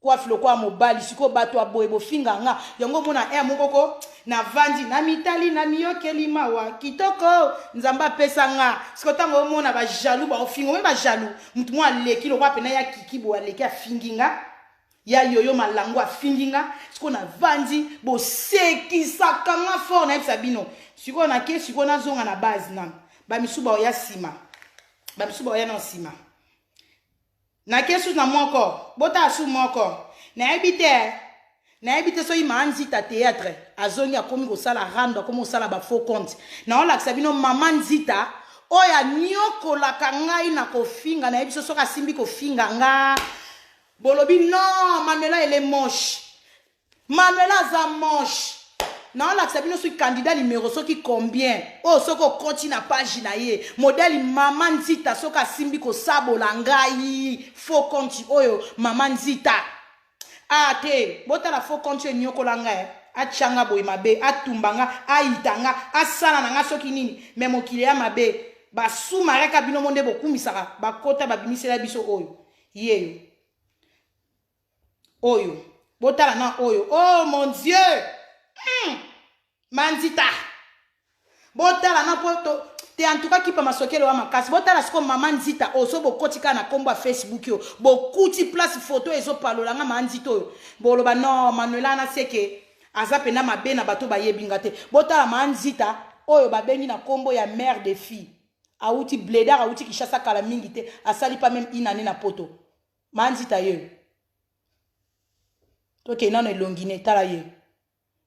Coiffe lokola mobali. Sikoyo bato ya boye bofinga nga. Yango omona air moko ko navandi na mitali na miyokeli mawa kitoko Nzambe apesa nga. Sikoyo ntango omona ba jaloux ba ofinga, omoni ba jaloux, mutu moko aleki lokola pena ya Kiki boye aleki afingi nga. Ya yoyo malango afingi nga. Sikoyo navandi bosekisaka nga fort nayebisa bino. Sikoyo nake sikoyo nazonga na base nanu. Ba misusu baoya nsima. Ba misusu baoya na nsima. Nake su na moko, botala su moko. Nayebi te, nayebi te soki ma Nzita théâtre azongi akomi kosala rando, akomi kosala ba faux compte. Naolakisa bino mama Nzita oyo anyokolaka ngai na kofinga, nayebi so soki asimbi kofinga nga. Bolobi non, Manuela elle est moche. Manuela aza moche. Naolakisa bino soki candidat numéro soki combien oyo soki okoti na page na ye modèle mama Nzita soki asimbi kosabola ngai faux compte oyo mama Nzita. Ah te, botala faux compte oyo enyokola ngai, atianga boye mabe, atumba nga, ayita nga, asala na nga soki nini, mais mokili ya mabe, basumareka bino mo nde bokumisaka, bakota babimisela biso oyo. Yeyo. Oyo. Botala na oyo. Oh mon Dieu! Manzita. Botala na po to te en tout cas kipa masokelo wa makasi. Botala siko mama Nzita oyo so bokoti kaka na kombo ya Facebook yo. Bokuti place photo ezo palola nga ma Nzita oyo. Boloba non Manuela na seke aza pena mabe na bato bayebi nga te. Botala ma Nzita oyo babengi na kombo ya mère de fille. Auti bledar, auti Kinshasa kala mingi te, asali pas même une année na poto. Ma Nzita ye. Toke nano elongi ne tala ye.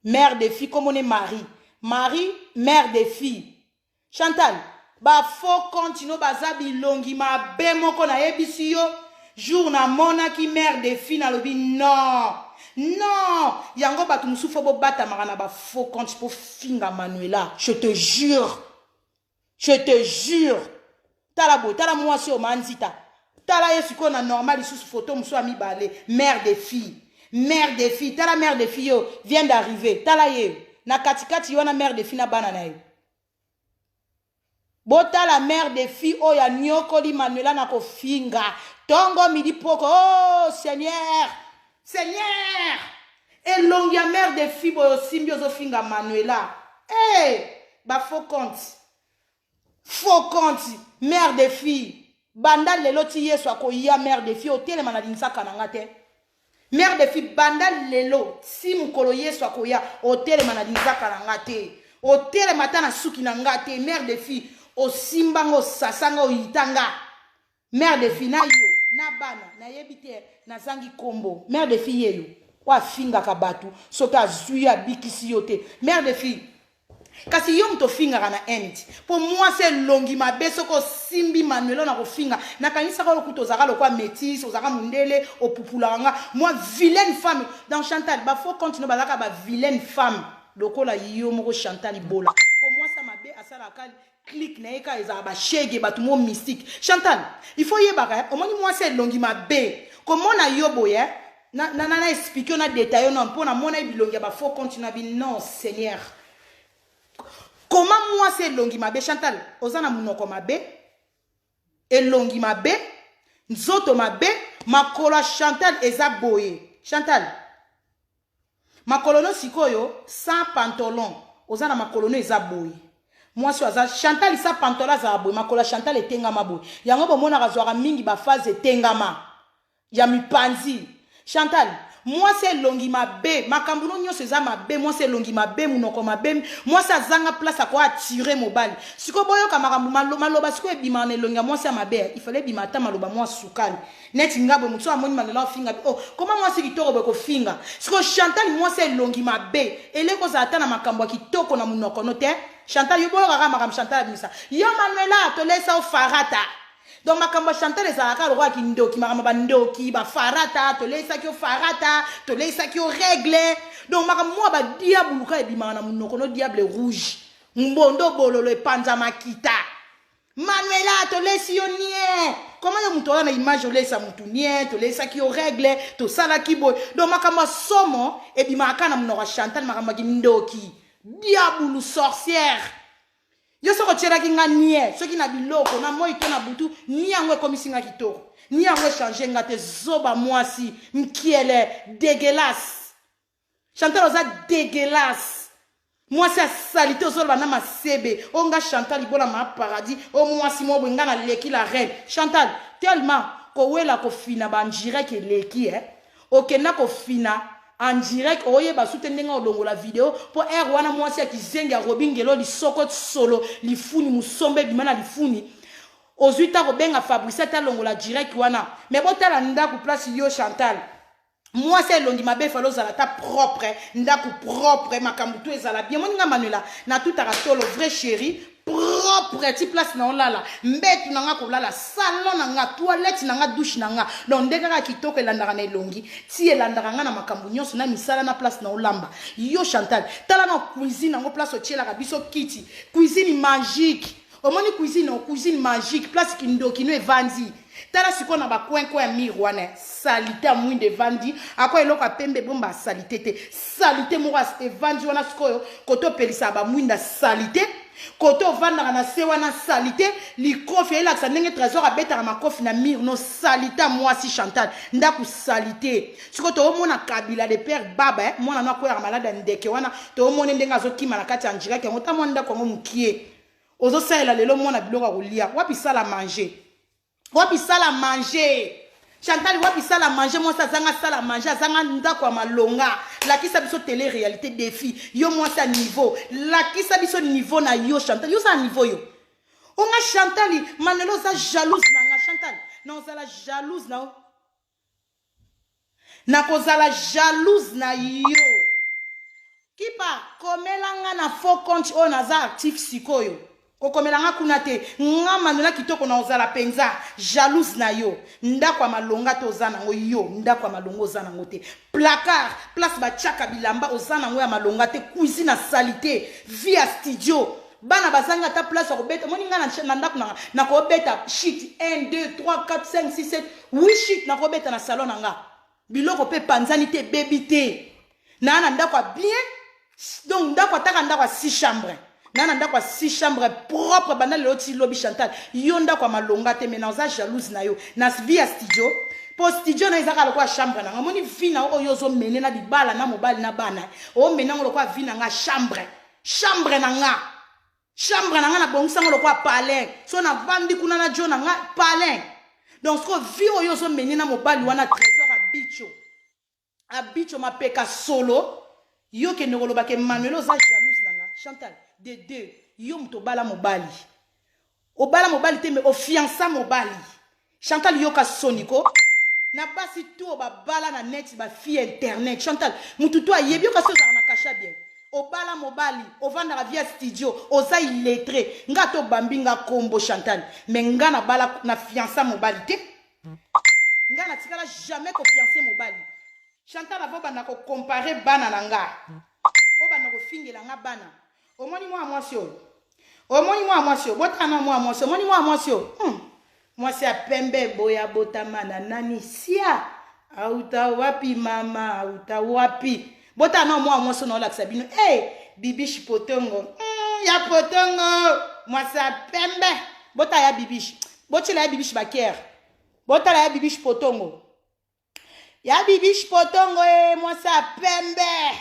Mère de fille comme on est Marie. Marie, mère de fille. Chantal, ba faux compte no baza bilongi mabe moko na yebisi yo. Jour na monaki mère de fille na lobi non. Non, yango bato mosusu fo bobatamaka na ba faux compte po finga Manuela. Je te jure. Je te jure. Tala boye, tala mwasi oyo Manzita. Tala ye sikoyo na normal lisusu photo mosusu ya mibale, mère de fille. Mère de fille, tala mère de fille yo vient d'arriver. Tala ye na katikati wana mère de fille na bana na ye. Botala mère de fille oyo anyokoli Manuela na kofinga. Tongo midi poko, oh Seigneur. Seigneur! Elongi ya mère de fille boyo osimbi ozofinga Manuela. Hey! Ba faux compte. Faux compte, mère de fille. Banda lelo ti Yesu akoya mère de fille otelema na linsaka na nga te. Mère de fille banda lelo si mokolo Yesu akoya otelema na linzaka na nga te. Otelema ata na suki na nga te. Mère de fille osimba nga osasa nga oyita nga. Mère de fille na yo na bana nayebi te nazangi kombo. Mère de fille yeyo oyo afingaka bato soki azwi yo abikisi yo te. Mère de fille kasi yo moto ofingaka na haine ti po mwasi elongi mabe soki osimbi Manuela na kofinga nakanisaka oyo kutu ozalaka lokwa métisse ozalaka mondele opupulaka nga moi vilaine femme dans Chantal ba faux compte no bazalaka ba vilaine femme lokola yo moko Chantal Ibola po mwasi ya mabe asalaka clique na ye kaka ezalaka ba shege bato mo mystique Chantal il faut yebaka omoni mwasi elongi mabe komona yo boye na na na expliquer na détailler non mpo na mona bilongi ya ba faux compte na bi non Seigneur comment mwasi elongi mabe Chantal oza na munoko mabe elongi mabe nzoto mabe makolo ya Chantal eza boye Chantal makolo no sikoyo sans pantalon oza na makolo no eza boye mwasi aza Chantal sa pantalon azala boye makolo ya Chantal etengama boye yango bomonaka zwaka mingi ba phase etengama ya mipanzi Chantal. Mwasi elongi mabe, makambo no nyonso eza mabe, mwasi elongi mabe, munoko mabe, mwasi azanga place ako attirer mobali. Sikoyo boyoka makambo maloba sikoyo ebimaka na elongi ya mwasi ya mabe, il fallait ebima ata maloba mwa sukali. Neti nga boye moto amoni Manuela ofinga, oh koma mwasi kitoko boye kofinga. Sikoyo Chantal mwasi elongi mabe, eleko ozala ata na makambo ya kitoko na munoko no te. Chantal yo boyoka kaka makambo Chantal abimisa. Yo Manuela tolesa o farata. Donc makambo ya Chantal ezalaka lokola kindoki, makambo ba ndoki, ba farata, toleisaki yo farata, toleisaki yo règle. Donc makambo mwa ba diabulu ka ebimaka na munoko no diable rouge. Mbondo bololo epanza makita. Manuela tolesi yo nie. Comment yo moto oza na image olesa motu nie, toleisaki yo règle, tosalaki boye. Donc makambo ya somo ebimaka kaka na munoko ya Chantal, makambo ya kindoki. Diabulu sorcière. Yo soki otielaki nga nie, soki na biloko, na moi to na butu, nie yango ekomisi nga kitoko. Nie yango echange nga te, zoba mwasi, nkiele, dégueulasse. Chantal oza dégueulasse. Mwasi ya salite ozoloba na masebe. O nga Chantal ibola ma paradis. O mwasi mo boye nga na leki la reine. Chantal, tellement kowela kofina ba njirek eleki eh. Okenda kofina en direct oyeba su te ndenge olongola video po heure wana mwasi ya kizengi ya Robi Ngelo lisoko solo lifuni musombe ebima na lifuni ozwi ta kobenga Fabrice ata alongola direct wana mais botala ndaku place yo Chantal mwasi elongi mabe falo ozala ata propre ndaku propre makambo tu ezala bien moni nga Manuela natutaka tolo vrai chérie propre ti place na olala mbetu na nga kolala salon na nga toilette na nga douche na nga donc nde kaka kitoko elandaka na elongi ti elandaka nga na makambo nyonso na misala na place na olamba yo Chantal tala na cuisine yango place otielaka biso kiti cuisine magique omoni cuisine o cuisine magique place kindoki no evandi tala sikoyo na bacoin coin ya mire wana salite ya mwinda evandi ako eloko ya pembe ebomba salite te salite moko evandi wana sikoyo kote opelisaka bamwinda salite kote ovandaka na se wana salite likofi elakisa ndenge trésor abetaka makofi na mire no salite ya mwasi chantal ndako salite sikoyo toomona kabila de père baba eh, mwana no akweyaka malade ya ndeke wana toomone ndenge azokima na kati ya njiraki yango ta mwa ndako yango mokie ozosalela lelo mwana biloko ya kolia wapi sala manger wapi sala manger Chantal wapi sala manger mwasi azanga sala manger azanga ndako ya malonga lakisa biso tele réalité défi yo mwasi ya niveau lakisa biso niveau na yo Chantal yo oza na niveau yo onga Chantal Manuel oza jalouse na nga Chantal na ozala jalouse na yo Nakozala jalouse na yo. Kipa, komela nga na faux compte oyo naza actif sikoyo. Kokomela nga kuna te. Nga Manuela kitoko na ozala penza jalouse na yo. Ndako ya malonga te oza nango yo, ndako ya malonga oza nango te. Placard, place batiaka bilamba oza nango ya malonga te. Cuisine ya salite, vie ya studio. Bana bazangi ata place ya kobeta. Omoni nga na ndako na nga nakobeta shit 1 2 3 4 5 6 7 8 shit nakobeta na salon na nga. Biloko pe epanzani te ebebi te. Na na ndako ya bien donc ndako ataka ndako ya 6 chambre. Na na ndako ya 6 chambre propre banda lelo ti lobi Chantal. Yo ndako ya malonga te mais naza jalouse na yo. Na vie ya studio po studio na ezaka lokola chambre na nga. Omoni vie na oyo ozo mener na libala na mobali na bana. O mener ngo lokola vie na nga chambre. Chambre na nga. Chambre na nga na bongisa ngo lokola palais. So na vandi kuna na jo na nga palais. Donc siko vie oyo ozo mener na mobali wana trésor abicho. Abicho mapeka solo. Yo kende koloba ke Manuel oza jalouse na nga. Chantal, de deux, yo moto obala mobali. Obala mobali te mais ofiança mobali. Chantal yoka soni ko. Na basi tout ba bala na net ba fille internet. Chantal, mutu to ayebi yoka soni na kasha bien. Obala mobali, ovandaka via studio, oza illettré. Nga to bambi nga kombo Chantal, mais nga na bala na fiança mobali te. Nga na tikala jamais ko fiancer mobali. Chantal avo banda ko comparer bana na nga. Obanda ko fingela nga bana. Omoni mwana mwasi oyo? Omoni mwana mwasi oyo? Botala na mwana mwasi. Omoni mwana mwasi oyo? Mwasi ya pembe boye abotama na nani? Sia! Auta wapi mama? Auta wapi? Botala na mwana mwasi oyo naolakisa bino. Hey, Bibiche Potongo. Ya Potongo. Mwasi ya pembe. Botala ya Bibiche. Botiela ya Bibiche bakere. Botala ya Bibiche Potongo. Ya Bibiche Potongo e mwasi ya pembe.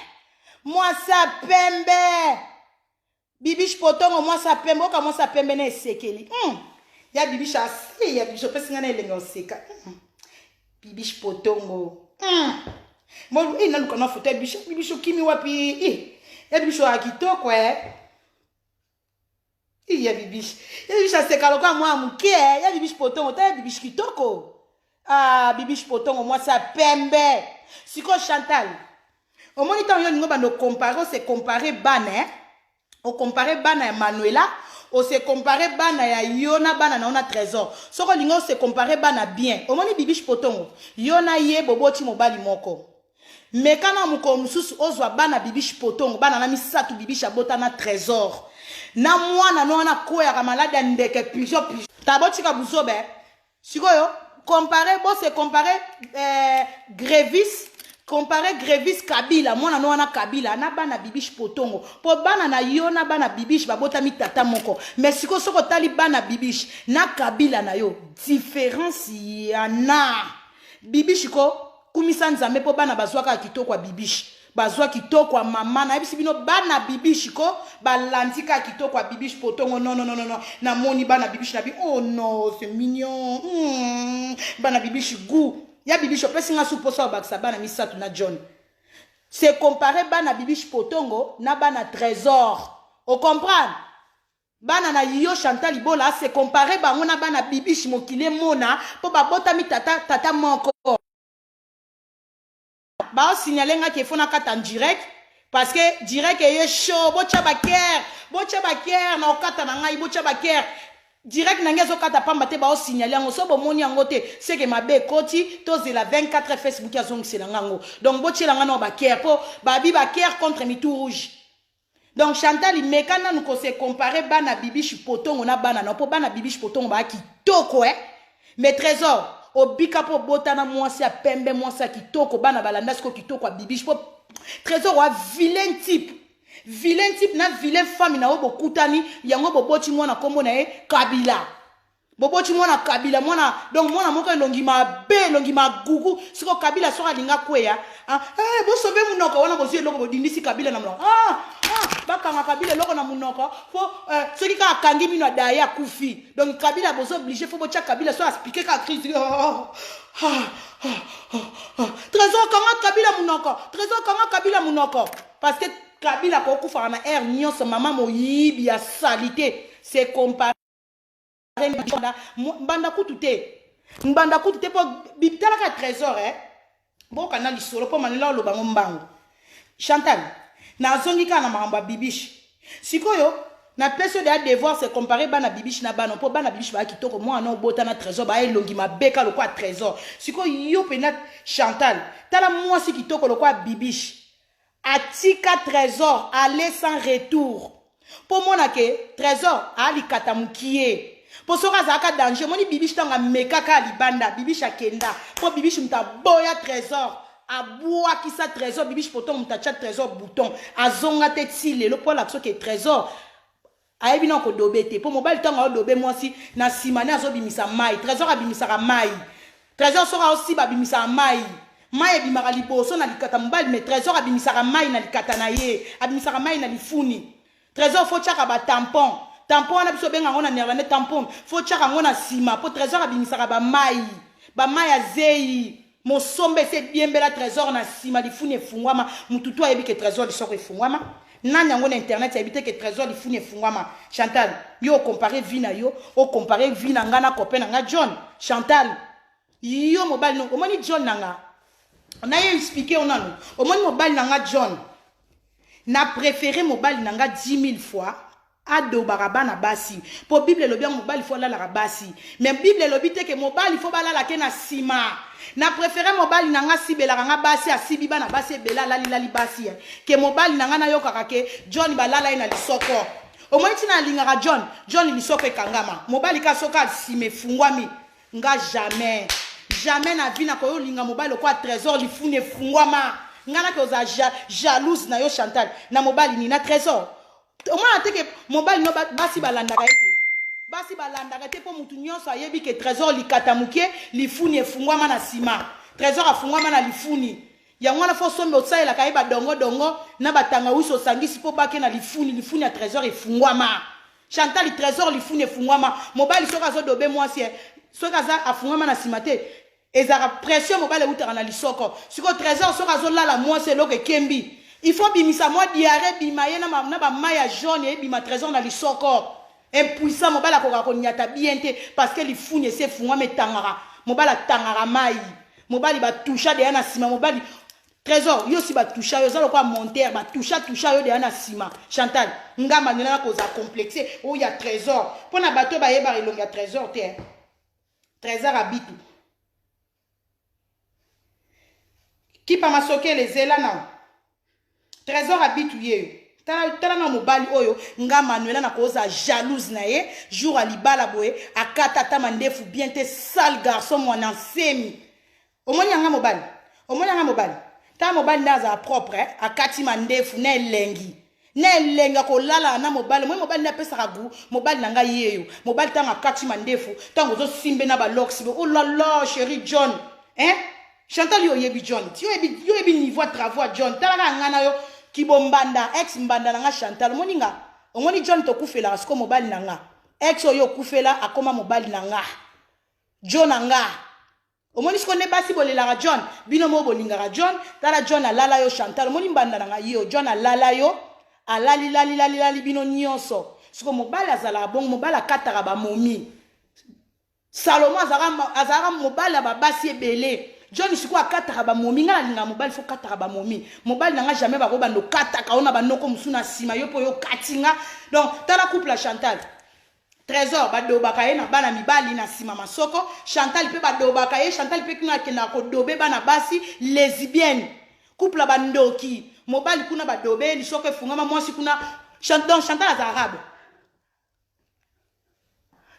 Mwasi ya pembe. Bibiche Potongo mwasi ya pembe. Oka mwasi ya pembe na esekeli. Ya Bibiche asi ya Bibiche opesi nga na elengi oseka. Bibiche Potongo. Mo eh naluka na photo ya bibiche, bibiche okimi wapi? Eh, ya bibiche ya kitoko eh. Eh, ya bibiche. Ya bibiche aseka lokola mwana moke eh. Ya bibiche potongo, ta ya bibiche kitoko. Ah, bibiche potongo mwasi ya pembe. Sikoyo Chantal, omoni ntango yo olingi obanda okompare, ose compare bana eh? Okompare bana ya Manuela, ose compare bana ya yo na bana na yo na Trésor. Soki olingi ose compare bana bien, omoni bibiche potongo, yo na ye boboti mobali moko. Meka na mokolo mosusu ozwa bana bibiche potongo, bana na misato bibiche abota na Trésor. Na mwana no wana akweyaka malade ya ndeke pigeon pigeon. Ta botika buzoba eh. Sikoyo compare bo se compare eh, Grevis compare Grevis Kabila mwana no wana Kabila na bana Bibiche Potongo po bana na yo na bana Bibiche babotami tata moko mais sikoyo soki otali bana Bibiche na Kabila na yo différence ya na Bibiche ko kumisa Nzambe po bana bazwa kaka kitoko ya Bibiche bazwa kitoko ya mama nayebisi bino bana bibishi ko balandi kaka kitoko ya bibishi potongo non non non non namoni bana bibishi na bi oh non c'est mignon bana bibishi goût ya bibishi opesi nga su posa obakisa bana misato na John c'est comparer bana bibishi potongo na bana trésor o comprendre bana na yo Chantal Ibola se comparer bango na bana bibishi mokili emona po babotami tata tata moko Bao signaler nga ke faut nakata en direct parce que direct eye chaud botia ba cœur botia ba cœur na okata na ngai botia ba cœur direct na ngai ezokata pamba te bao signaler yango so bomoni yango te seke mabe ekoti tozela 24 heures Facebook azongisela nga yango donc botiela nga nao ba cœur po babi ba cœur contre mitu rouge donc Chantal meka nanu ko se comparer bana bibiche potongo na bana na po bana bibiche potongo ba kitoko eh mais trésor obika po botana mwasi ya pembe mwasi ya kitoko bana balanda siko kitoko ya bibiche po trésor wa vilain type vilain type na vilain femme na yo bokutani yango boboti mwana kombo na ye Kabila Boboti mwana Kabila mwana donc mwana moko elongi mabe elongi magugu siko Kabila soki alinga kweya ah, eh, bosobe munoko wana bozwi eloko bodindisi Kabila na monoko ah, ah, bakanga Kabila eloko na monoko fo eh, soki kaka akangi mino adaye akufi donc Kabila bozo oblige fo botya Kabila so aspike kaka crise oh, ah, ah, ah, ah. Trésor kanga Kabila monoko Trésor kanga Kabila monoko parce que Kabila akokufaka na aire nyonso mama moyibi ya salite c'est comparé mbanda kutu te mbanda kutu te mpo bitalaka trésor eh? bokana lisolo mpo manela oloba ngo mbangu chantal nazongi kaka na makambo ya bibiche sikoyo napesi yo deya devoir se compare bana bibiche na bana mpo bana bibiche baya kitoko mwana obota na trésor baya elongi mabe ka lokola trésor sikoyo yo mpena chantal tala mwasi kitoko lokola bibiche Atika tresor aller sans retour po mona ke tresor alikata mukie po soki azalaka danger omoni bibiche ntango amekaka libanda bibiche akenda po bibiche moto aboya tresor abwakisa tresor bibiche poto moto atya tresor bouton azonga te ti lelo po alakisa ke tresor Ayebi nao ko dobe te po mobali tango ao dobe mwasi na sima ne azo bimisa mayi tresor abimisaka mayi tresor soki ao siba abimisaka mayi mayi ebimaka liboso na likata mobali mais tresor abimisaka mayi na likata na ye abimisaka mayi na lifuni tresor faut tiaka ba tampon tampon wana biso obenga yango na néerlandais tampon faut tiaka yango na sima po tresor abimisaka ba mayi ba mayi ya zeyi Mosomba esi ebiembela tresor na sima lifuni efungwama mutu tout ayebi ke tresor lisoko efungwama nani yango na internet ayebi te ke tresor lifuni efungwama Chantal yo o compare vie na yo o compare vie na nga na copain na nga John Chantal yo mobali no omoni John na nga na ye expliquer yo nanu omoni mobali na nga John na prefere mobali na nga 10 000 fois Adobaka bana basi po bible elobi yango mobali fo alalaka basi mais bible elobi te ke mobali fo balala ke na sima na prefere mobali na nga asibelaka nga basi asibi bana basi ebele alali lali basi eh. ke mobali na nga nayokaka ke John balala ye na lisoko omoni ntina alingaka John John lisoko ekangama mobali ka soki asima efungwami nga jamais jamais na vie nakoki olinga mobali lokola trésor lifuni efungwama nga nake ozala ja, jalouse na yo Chantal na mobali nini na trésor Omona te ke mobali no basi balandaka ye te. Basi balandaka te po mutu nyonso ayebi ke Tresor likata mukie, lifuni efungwama na sima. Tresor afungwama na lifuni. Yango wana fo sombe osalelaka ye ba dongo dongo na ba tangawisi osangisi po bake na lifuni, lifuni ya Tresor efungwama. Chantal Tresor lifuni efungwama. Mobali soki azo dobe mwasi eh, soki aza afungwama na sima te. Ezalaka pression mobali ewutaka na lisoko. Sikoyo Tresor soki azolala mwasi eloko ekembi. Il faut bimisa mwa diarrhee ebima ye na ba mayi ya jaune ebima Tresor na lisoko. Impuissant mobali akokaka konyata bien te parce que lifuni esi efungwama etangaka. Mobali atangaka mayi. Mobali ba toucha deja na sima mobali Tresor yo si ba toucha yo oza lokola monteur ba toucha toucha yo deja na sima. Chantal nga Manuela nakozala complexe oyo ya Tresor pona bato bayebaka elongi ya Tresor te. Trésor Abitu. Kipa masokele zela na. Trésor Abitu yeyo. Tala tala na mobali oyo nga Manuela na koza jalouse na ye jour ya libala boye akata ata mandefu bien te sale garçon mwana nsemi. Omoni yanga mobali? Omoni yanga mobali? Tala mobali nde azala propre eh? Akati mandefu na elengi na elengi akolala na mobali. Omoni mobali nde apesaka gout. Mobali na ngai yeyo. Mobali ntango akati mandefu, ntango ozosimbe na balox bo oh la la chérie John hein? Chantal yo oyebi John, yo oyebi yo oyebi niveau ya travaux ya John. Tala kaka ngai na yo kibombanda ex mbanda na nga Chantal. Omoni nga? Omoni John tokufelaka sikoyo mobali na nga. Ex oyo okufela akoma mobali na nga. John na nga. Omoni siko nde basi bolelaka John, bino moko bolingaka John, tala John alala yo Chantal, omoni mbanda na ngai yo, John alala yo, alali lali lali lali bino nyonso. Siko mobali azalaka bongo, mobali akataka ba momi. Salomo azalaka azalaka mobali ya babasi ebele. John siko akataka ba momi, ngai nalingaka mobali fo kataka ba momi. Mobali na ngai jamais bako bando kataka ona banoko mosusu na sima yo po yo kati nga. Donc tala couple ya Chantal. Tresor badobaka ye na bana mibali na sima masoko, Chantal pe badobaka ye, Chantal pe kuna akendaka kodobe bana basi lesbienne. Couple ya bandoki, mobali kuna badobe ye lisoko efungama, mwasi kuna donc Chantal aza arabe.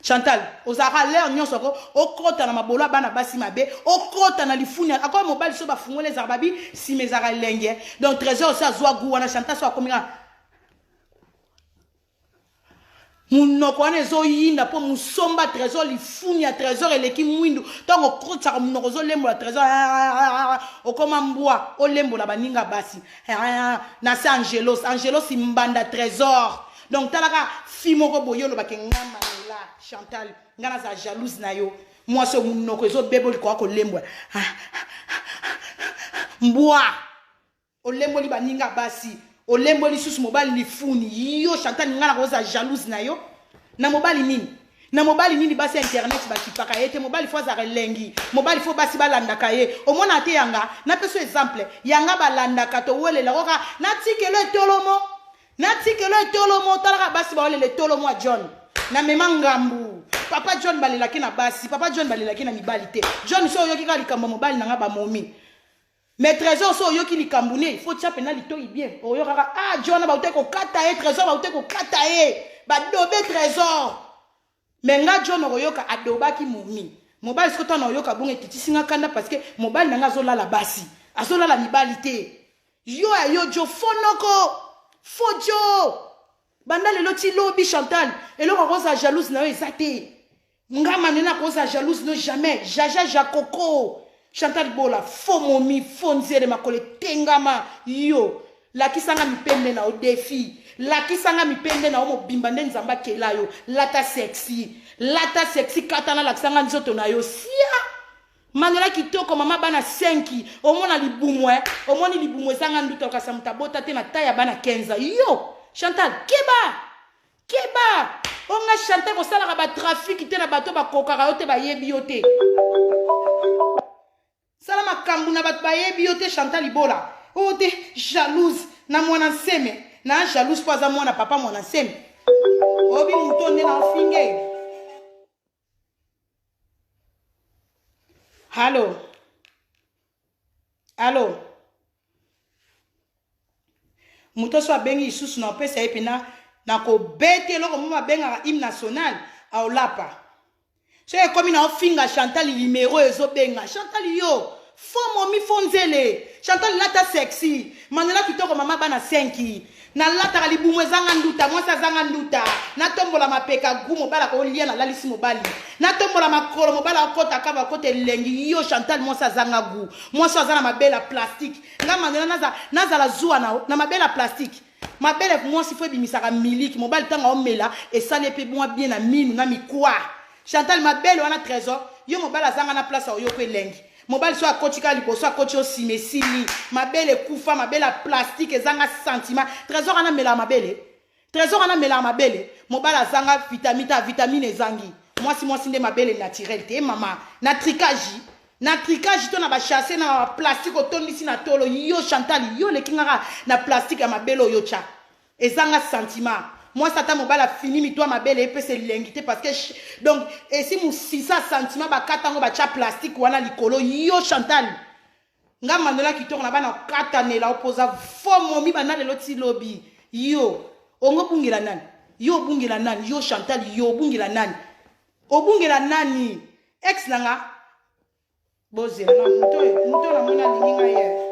Chantal ozalaka l'heure nyonso ko okota na mabolo ya bana basi mabe, okota na lifuni akoya mobali so bafungoli ezalaka babi sima ezalaka elenge. Donc Tresor osi azwa gout wana Chantal so akomi kaka Munoko wana ezoyinda mpo musomba Tresor, lifuni ya Tresor eleki mwindu. Ntango okotisaka munoko ozolembola Tresor, ah, ah, ah, okoma mbwa olembola baninga basi na se Angelos, Angelos mbanda Tresor. Donc talaka fi moko boye olobake nga Manuela Chantal, nga nazala jalouse na yo. Mwasi oyo munoko ezobeba olikoka kolembola mbwa. Olemboli baninga basi, olemboli lisusu mobali lifuni. Yo Chantal nga nakozala jalouse na yo. Na mobali nini? Na mobali nini basi ya internet bakipaka ye te? Mobali fo azalaka elengi. Mobali fo basi balandaka ye. Omona te yanga, napesa exemple. Yanga balandaka towelela koka natikelo etolomo. Natikelo etolomo, talaka basi bawelela etolomo ya John. Na mema ngambu. Papa John balelaki na basi, papa John balelaki na mibali te. John so oyoki kaka likambo ya mobali na nga bamomi. Mais Tresor so oyoki likambo ne, il faut tia pena litoyi bien. Oyokaka ah John baute kokata ye, Tresor baute kokata ye. Badobe Tresor. Mais nga John okoyoka adobaki momi. Mobali siko tana oyoka bongo ekitisi nga kanda parce que mobali na nga azolala basi. Azolala mibali te. Yo ya yo Jo fonoko. Fojo. Banda lelo ti lobi Chantal, eloko akozala jalouse na yo eza te. Nga Manuela akozala jalouse no jamais. Jaja Jacoco. Chantal Bola, faux momi, faux nzele makolo etengama. Yo, lakisa nga mipende na yo défi. Lakisa nga mipende na yo mobimba nde Nzambe akela yo. Lata sexy. Lata sexy kata na lakisa nga nzoto na yo. Sia! Manuela kitoko mama bana 5 omona libumu eh omoni libumu ezanga nduta okasa moto abota te na taille ya bana 15 yo Chantal keba keba onga Chantal kosalaka ba trafic te na bato bakokaka yo te bayebi yo te sala makambo na bato bayebi yo te Chantal Ibola oyo te jalouse na mwana nseme na jalouse mpo aza mwana papa mwana nseme oyebi moto nde na ofinge Hallo. Allo. Moto so abengi lisusu na opesa ye mpena na kobeta eloko mo babengaka hymne national aolapa. Soki ekomi na ofinga Chantal limero ezobenga Chantal yo fo momi fo nzele Chantal lata sexy Manuela kitoko mama bana 5 nalataka libumu ezanga nduta mwasi azanga nduta natombola mapeka gu mobali akolia nalalisi mobali natombola makolo mobali akota kaba akota elengi yo Chantal mwasi azanga gu mwasi aza na mabele ya plastique nga Manuela nazala, nazala zuwa na, na mabele ya plastique mabele mwasi fo ebimisaka miliki mobali ntango aomela esali ye mpe mwa bien na minu na mikwa Chantal mabele wana trésor. Yo mobali azanga na place oyoka elengi. Mobali so akoti kaka liboso akoti yo sima esili. Mabele ekufa, mabele ya plastique ezanga sentiment. Trésor ana melaka mabele. Trésor ana melaka mabele. Mobali azanga vitamine ta vitamine ezangi. Mwasi mwasi nde mabele naturel te mama. Na tricage na tricage to na ba chasse na ba plastique otondisi na tolo yo Chantal yo oleki nga na plastique ya mabele oyo tya. Ezanga sentiment. Mwasi ata mobali afini mitu ya mabele epesa elengi te parce que donc esi musisa sentiment bakata yango batya plastique wana likolo yo Chantal nga Manuela kitoko na bana okatanela opoza faux momi banda lelo ti lobi yo ongo obungela nani yo obungela nani yo Chantal yo obungela nani obungela nani ex na nga Bozela na moto oyo, moto oyo namoni alingi ngai ye.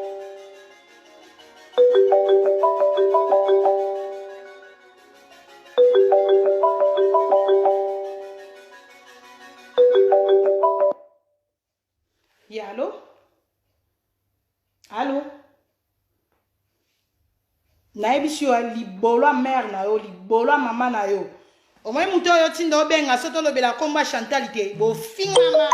Ya alo? Alo? Nayebisi yo libolo ya mère na yo, libolo ya mama na yo. Omoni moto oyo otinda obenga soki tolobela nkombo ya Chantal te, bofingama.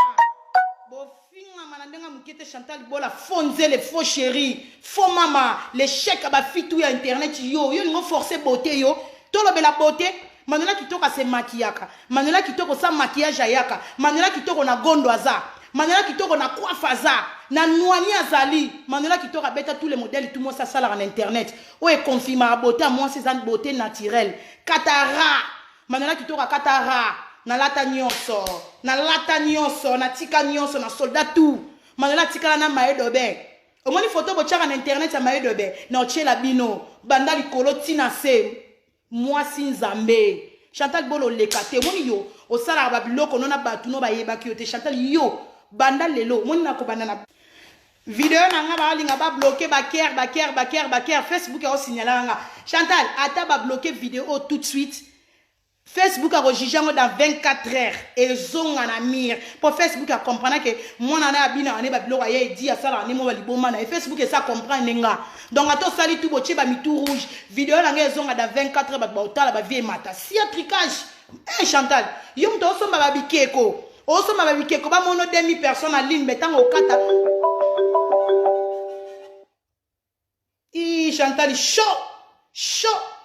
Bofingama na ndenge moke te Chantal Bola, faux nzele, faux chéri, faux mama, l'échec ya ba fille tout ya internet yo, yo lingo forcer beauté yo. Tolobela beauté, Manuela kitoko ase maquillaka. Manuela kitoko sans maquillage ayaka. Manuela kitoko na gondo aza. Manuela kitoko na coiffe aza. Na nwani azali. Manuela kitoko abeta tous les modèles tout mwasi asalaka na internet. Oyo e confirmaka beauté ya mwasi eza beauté naturelle. Kata ra. Manuela kitoko akata ra. Nalata nyonso. Nalata nyonso. Natika nyonso. Na soldat tout. Manuela atikala na maye dobe. Omoni photo botiaka na internet ya maye dobe. Na otiela bino. Banda likolo ti na se. Mwasi nzambe. Chantal bola oleka te omoni yo osalaka ba biloko no na batu no bayebaki yo te Chantal yo banda lelo omoni na kobanda na video na nga balinga ba bloquer ba ker ba ker ba ker ba ker Facebook ao signalaka nga Chantal ata ba bloquer video oyo tout de suite Facebook ako juge yango dans 24 heures ezonga na mire po Facebook a comprendre que mwana na abinaka ne ba biloko aye edi asalaka ne mwa liboma na ye Facebook esa comprendre nga donc ata osali tout botie ba mitu rouge video na ngai ezonga dans 24 heures bato baotala ba vie emata sia tricage eh Chantal yo moto osomba ba bikeko osomba ba bikeko bamono 2000 personnes en ligne mais ntango okata Ii Chantal chaud chaud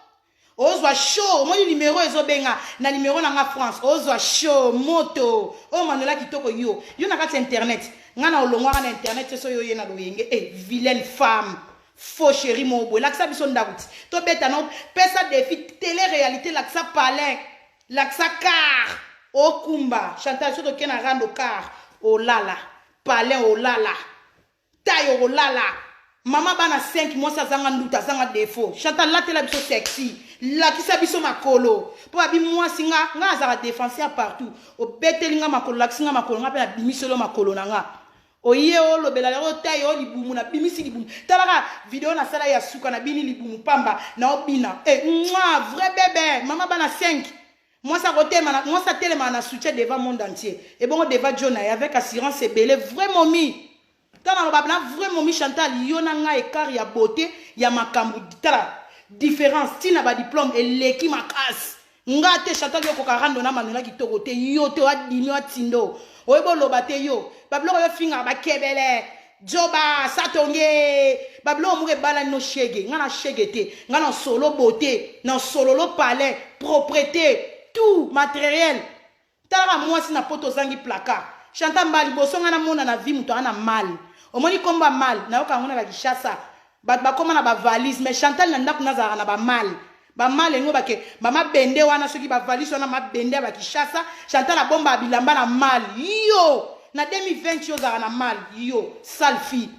ozwa chaud omoni numero ezobenga na numero na nga France ozwa chaud moto oyo Manuela kitoko yo yo na kati ya internet nga na olongwaka na internet so yo ye na loyenge eh vilaine femme faux chéri moko boye lakisa biso ndako ti tobeta na pesa défi télé réalité lakisa palin lakisa car okumba Chantal so toke na rando car olala palin olala taille okolala mama bana 5 mwasi azanga nduta azanga defaut chantal latela biso sexy lakisa biso makolo mpo abi mwasi nga nga azalaka defenseur partout obeteli nga makolo lakisi nga makolo nga mpe nabimiseli yo makolo na nga oye olobela yango taille o libumu nabimisi libumu talaka video nasala ya suka nabini libumu pamba naobina e eh, mwa vrai bebe mama bana 5 Mwasi akotema na mwasi atelemaka na soutien devant monde entier. Ebongo devant John na ye avec assurance ebele vrai momi. Tala loba na vrai momi Chantal yo na nga écart ya beauté ya makambu tala différence tina ba diplôme eleki makasi. Nga te Chantal yo koka rando na Manuela kitoko te yo te oadimi oatindo oyebi oloba te yo ba biloko yo fingaka ba kebele Djoba satonge ba biloko moko ebalani no shege nga na shege te nga na solo beauté na sololo palais propreté tout materiel talaka mwasi na poto ozangi placard Chantal mbala liboso nga namona na vie moto ana mal omoni kombo ya mal nayoka yango na ba Kinshasa bato bakoma na ba valise mais Chantal na ndako nazalaka na ba mal ba mal yango bake ba mabende wana soki ba valise wana mabende ya ba Kinshasa Chantal abomba bilamba na mal yo na 2020 yo ozalaka na mal yo sale fille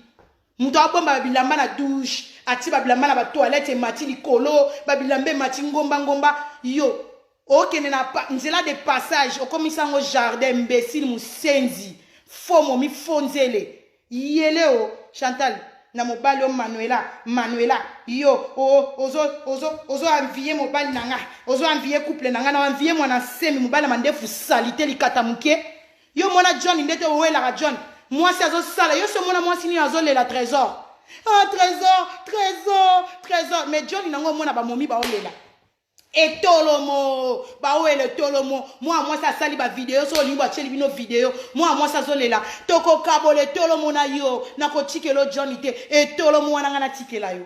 moto abomba bilamba na douche atie ba bilamba na ba toilette emati likolo ba bilamba emati ngomba ngomba yo okende na nzela de passage okomisa yango jardin imbécile musenzi faux momi faux nzele yele o Chantal na mobali o Manuela Manuela yo o ozo ozo ozo envier mobali na nga ozo envier couple na nga na envier mwana nsemi mobali na mandefu salite likata moke yo mona John ndete owelaka John mwasi azosala yo so mona mwasi nini azolela trésor ah trésor trésor trésor mais John nango omona bamomi baolela. Etolomo bawela etolomo mwana mwasi asali bavideo so olingi batieli bino video mwana mwasi azolela tokokabola etolomo na yo nakotikela yo John te etolomo wana ngai natikela yo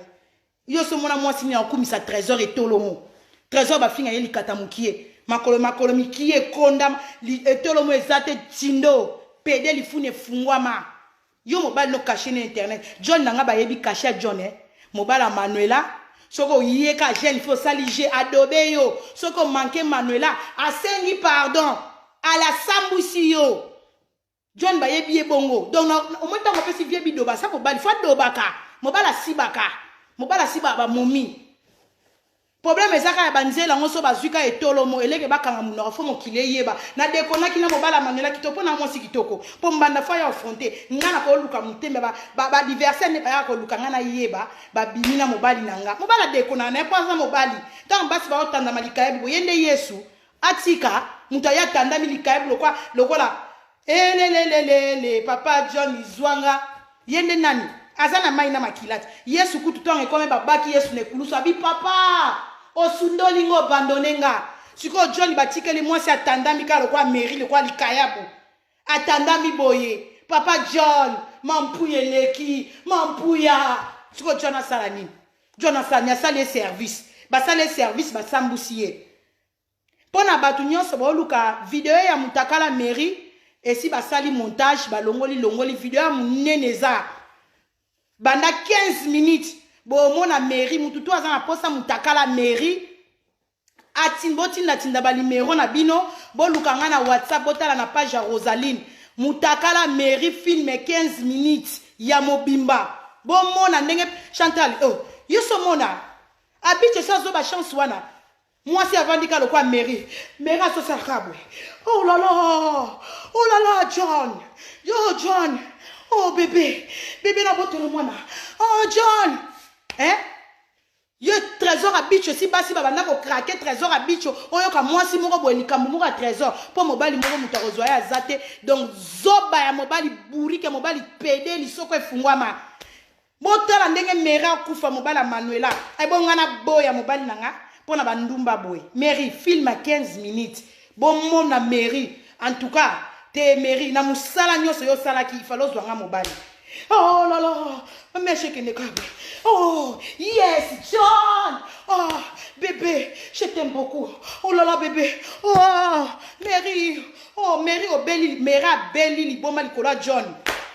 yo so mona mwasi nini akokumisa trésor etolomo trésor bafinga ye likata mokie makolo makolo mikie ekondama etolomo eza te tindo pede lifuni efungwama Yo mobali no cache na internet. John na nga bayebi cache ya John eh. Mobali ya Manuela soki oye ka jeune fille osali je adobe yo soki omanke Manuela asengi pardon alasambwisi yo. John bayebi ye bongo donc omoni ntango opesi vie bidoba asa mobali fo adobaka mobali asibaka mobali asibaka bamomi Problème eza kaka ya ba nzela yango so bazui kaka etolomo eleke bakanga munoko fo mokili eyeba na dekonaki na mobali ya Manuela kitoko po na mwasi kitoko po mbanda fo aya affronter nga na koluka mutema ba ba, ba adversaire nde bayaka koluka nga na yeba babimi na mobali na nga mobali adekonaka na ye po aza mobali ntango basi baotandama likayabu boye nde Yesu atika moto aye atandami likayabu lokola lokola Elelelelele papa John zwanga ye nde nani aza na mai na makila te Yesu kutu ntango ekomi babaki Yesu na ekulusu abi papa osundoli nga obandone nga sikoyo John batikeli mwasi atandami kaka lokola Mary lokola likayabu atandami boye papa John mampuya eleki mampuya sikoyo John asala nini John asala nini asali ye service basali ye service basambusi ye Mpo na bato nyonso baoluka video ya mutakala Mary esi basali montage balongoli longoli video ya munene eza banda 15 minutes bomona Mary mutu to aza na posa mutakala Mary atin botinda tinda ba numero na bino boluka nga na WhatsApp botala na page ya Rosaline mutakala Mary film 15 minutes ya mobimba bomona ndenge Chantal oh yeso mona abiche so azoba chance wana Mwasi avandi ka lokola Mary. Mary asosalaka boye. Oh là là! Oh là là, John! Yo, John! Oh, bébé! Bébé na botolo mwana. Oh, John! Hein? Yo, trésor à bicho, si basi babanda ko craquer trésor à bicho, oyoka mwasi moko boye likambo moko ya trésor, po mobali moko moto akozwa ye aza te. Donc, zoba ya mobali bourrique ya mobali pede lisoko efungwama. Botala ndenge Mary akufa mobali ya Manuela. Ebo nga na boya mobali na nga mpo na bandumba boye. Mary film ya 15 minutes. Bomona Mary en tout cas te Mary na musala nyonso yo osalaki il fallait ozwa nga mobali. Oh là là, meshe kende kabe. Oh, yes, John. Oh, bébé, je t'aime beaucoup. Oh là là, bébé. Oh, Mary. Oh, Mary obeli, Mary abeli liboma likolo ya John.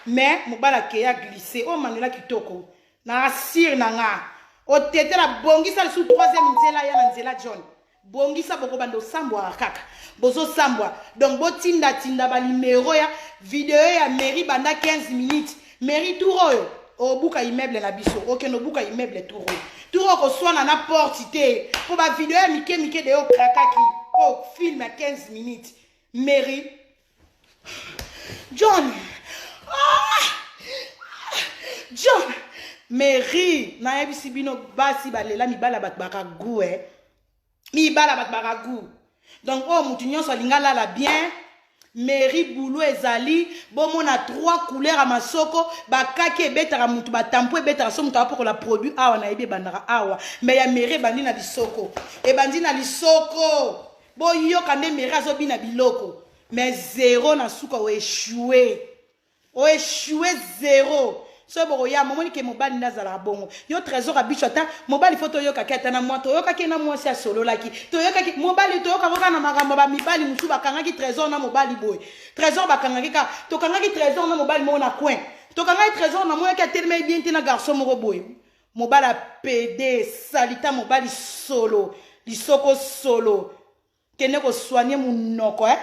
Mais mobali akeya glisse. Oh, Manuela kitoko. Na assure na nga. Otetela bongisa lisusu troisième nzela ya na nzela John. Bongisa bokobanda osambwaka kaka. Bozosambwa. Donc botinda tinda ba numero ya video ya Mary banda 15 minutes. Mary tour oyo obuka immeuble na biso. Okende obuka immeuble tour oyo. Tour oyo koswana na porte te. Po ba video ya mike mike de okrakaki. Oh, film ya 15 minutes. Mary John ah! John Mary nayebisi bino basi balela mibala bato baka gout eh. Mibala bato baka gout. Donc oyo mutu nyonso alinga lala bien Mary boulot ezali bomona trois couleurs ya masoko bakaki ebetaka mutu batampo ebetaka so mutu apokola produit awa nayebi ebandaka awa mais ya Mary ebandi na lisoko ebandi na lisoko boyoka nde Mary azobina biloko mais zero na suka o echoue o echoue zero soki bokoya momoni ke mobali nde azalaka bongo yo trésor abicho ata mobali fo toyokaki ata na mwa toyokaki na mwasi asololaki toyokaki mobali toyokaka kaka na makambo ya bamibali mosusu bakangaki trésor na mobali boye trésor bakangaki kaka tokangaki trésor na mobali moko na coin tokangaki trésor na moyaki atelemaki bien te na garçon moko boye mobali apede salita mobali solo lisoko solo Kende ko soigner munoko eh.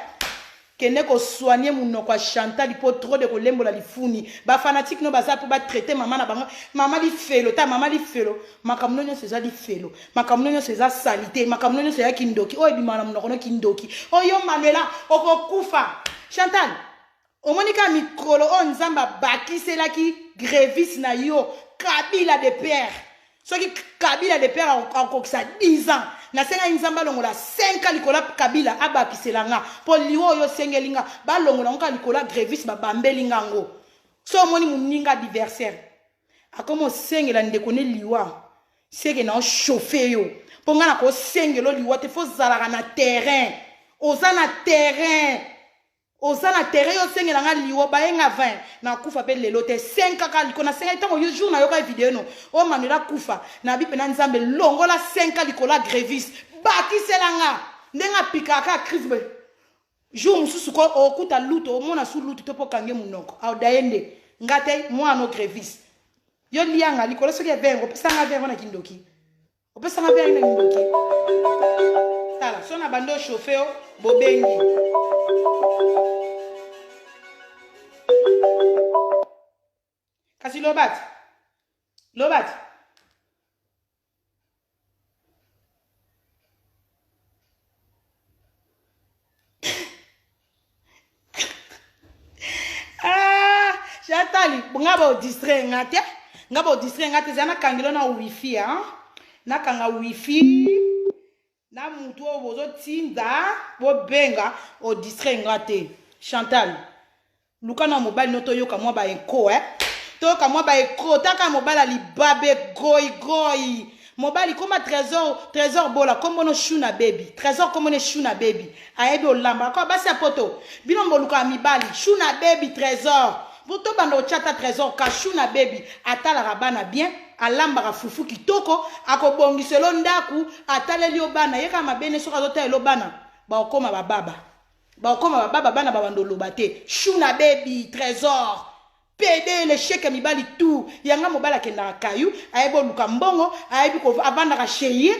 Kende ko soigner munoko ya Chantal po trop de kolembola lifuni. Ba fanatique no baza po ba traiter mama na bango. Mama lifelo ta mama lifelo. Makambo no nyonso eza lifelo. Makambo no nyonso eza salite. Makambo no nyonso ya kindoki. Oyo ebima na munoko no kindoki. Oyo Manuela okokufa. Chantal Omoni kaka mikolo oyo Nzambe abakiselaki grevis na yo Kabila de père. Soki Kabila de père akokisa 10 ans, nasengaki Nzambe alongola 5 ans likolo ya Kabila abakisela nga po liwa oyo osengeli nga balongola ngo kaka likolo ya grevis babambeli nga ngo. So omoni moninga adversaire akoma osengela ndeko ne liwa. Seke na chauffer yo. Po nga na ko sengelo liwa te faut zalaka na terrain. Oza na terrain. Oza na terrain yo sengela nga liwa baye nga 20 na kufa pe lelo te 5 kaka liko na senga tango yo jour na yoka video no o Manuela kufa na bi pena nzambe longola 5 likolo ya grevis bakisela nga ndenge apikaka kaka crise boye jour mosusu ko okuta lutu omona su lutu to mpo okange monoko aodaye nde nga te mwana no grevis yo lianga likolo soki ya vengo opesa nga vengo na kindoki opesa nga vengo na kindoki tala so na bandi ochauffe yo bobengi kasi loba ti loba ti Ah, Chantal, nga ba distrait nga te. Nga ba distrait nga te, zana kangelo na wifi hein. Nakanga wifi na mutu oyo bozotinda bobenga odistrait nga te. Chantal, Luka na mobali no toyoka mwa ba echo eh. Toyoka mwa ba echo taka mobali ya libabe goi goi. Mobali koma trésor trésor bola kombo no shuna baby. Trésor kombo ne shuna baby. Ayebi olamba ko basi ya poto. Bino mboluka mibali shuna baby trésor. Poto banda ochata trésor ka shuna baby atalaka bana bien alambaka fufu kitoko akobongiselo ndaku ataleli yo bana ye kaka mabe ne soki azotalela bana bakokoma bababa Bakoma ba baba bana ba bando loba te. Shuna baby trésor. PD le chèque mibali tout. Yanga mobali akendaka kayu, ayebi oluka mbongo, ayebi ko avandaka chez ye.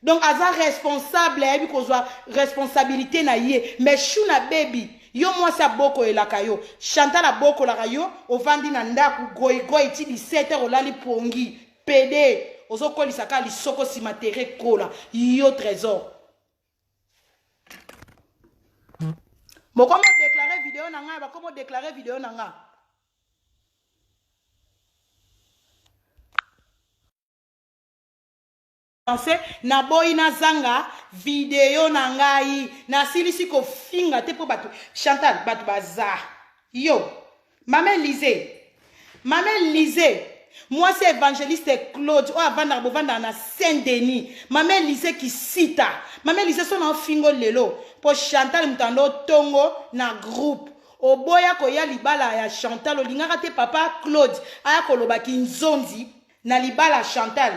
Donc aza responsable, ayebi kozwa responsabilité na ye. Mais Shuna baby yo mwasi abokoyelaka yo chantal abokolaka yo ovandi na ndako goigoi ti 17 heures olali pongi pede ozokolisa kaka lisoko nsima tere kola yo trésor bokomi odeklare video na ngai bakomi odeklare video na ngai naboyi nazanga video na ngai nasilisi kofinga te mpo bato chantal bato baza yo mama elise Mama Elise, mwasi ya evangeliste Claude oyo avandaka bovandaka na Saint Denis. Mama Elise kisita. Mama Elise so na ofingo lelo po Chantal moto ando tongo na groupe. Oboya koya libala ya Chantal olingaka te papa Claude aya koloba kinzonzi na libala ya Chantal.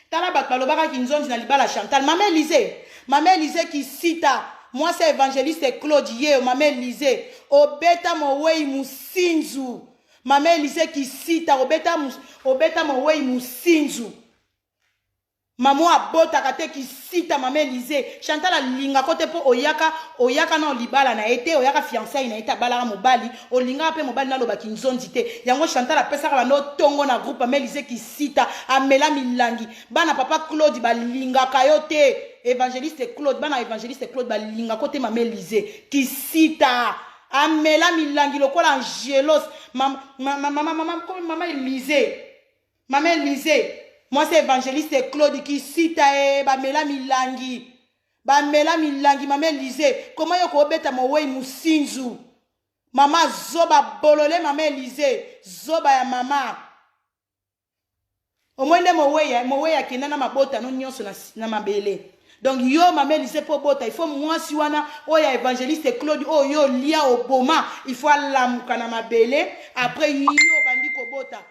Tala bato balobaka kinzonzi na libala Chantal. Mama Elise, Mama Elise kisita mwasi ya evangeliste Claude yeyo Mama Elise obeta mowei musinzu. Mama Elise kisita obeta obeta mowei musinzu. Mama abotaka te kisita Mama Elise. Chantal alingako te mpo oyaka oyaka na libala na ye te oyaka fiançailles na ye te abalaka mobali olingaka mpe mobali naloba kinzonzi te yango Chantal apesaka bando tongo na groupe Mama Elise kisita amela milangi bana papa Claude balingaka yo te évangéliste Claude bana évangéliste Claude balingako te Mama Elise kisita amela milangi lokola Angelos mama mama mama mama mama Elise Mama Elise mwasi évangéliste Claude kisita e bamela milangi bamela milangi mama Elise koma yo kobeta mowei musinzu mama zoba bolole mama Elise zoba ya mama omoi nde mowei eh, mowei akenda na mabota no nyonso na, na mabele donc yo mama Elise mpo obota il faut mwasi wana oyo ya évangéliste Claude oyo yo olia oboma il faut alamuka na mabele après yo obandi kobota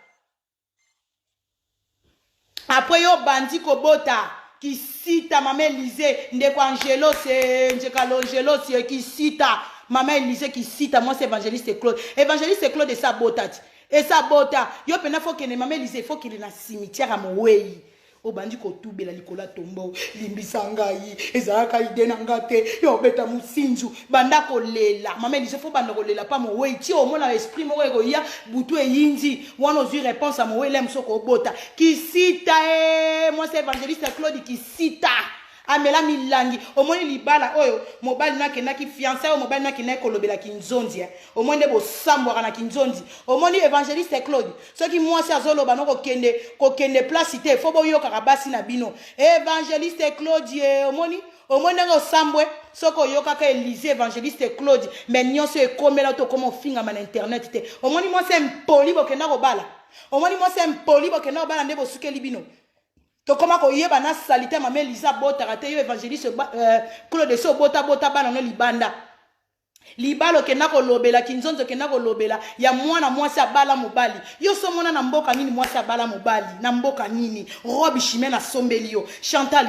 Après yo bandi kobota kisita mama Elise ndeko Angelos eh, njeka longelos eh, kisita mama Elise kisita mwasi évangéliste Claude évangéliste Claude esa bota ti esa bota yo pena faut kende mama Elise faut kende na cimetière ya moweyi obandi kotubela likolo ya tombo limbisa ngai ezalaka ide na nga te yo obeta mosinzu banda kolela mama elise fo banda kolela pa mowei ti omona esprit moko ekoya butu eyindi wana ozwi réponse ya mowei lem soko obota kisita e mwasi évangéliste claude kisita amela milangi omoni libala oyo mobali no akendaki fiançai oyo mobali no akendaki kolobela kinzonzi eh. omoni nde bosambwaka na kinzonzi omoni évangéliste claude soki mwasi azoloba no kokende kokende place te fo boyokaka basi na bino évangéliste claude ye omoni omoni ndenge osambwe soki oyokaka elise évangéliste claude me nyonso ekomela to okoma ofingama na internet te omoni mwasi impoli bokenda kobala omoni mwasi impoli bokenda kobala nde bosukeli bino. Tokoma koyeba na salite mama Elisa abotaka te. Yo évangéliste Claude, esi obotabota bana no libanda. Libala okenda kolobela kinzonzo, okenda kolobela ya mwana mwasi abala mobali. Yo so mona na mboka nini mwasi abala mobali? Na mboka nini? Robe chimene asombeli yo, Chantal.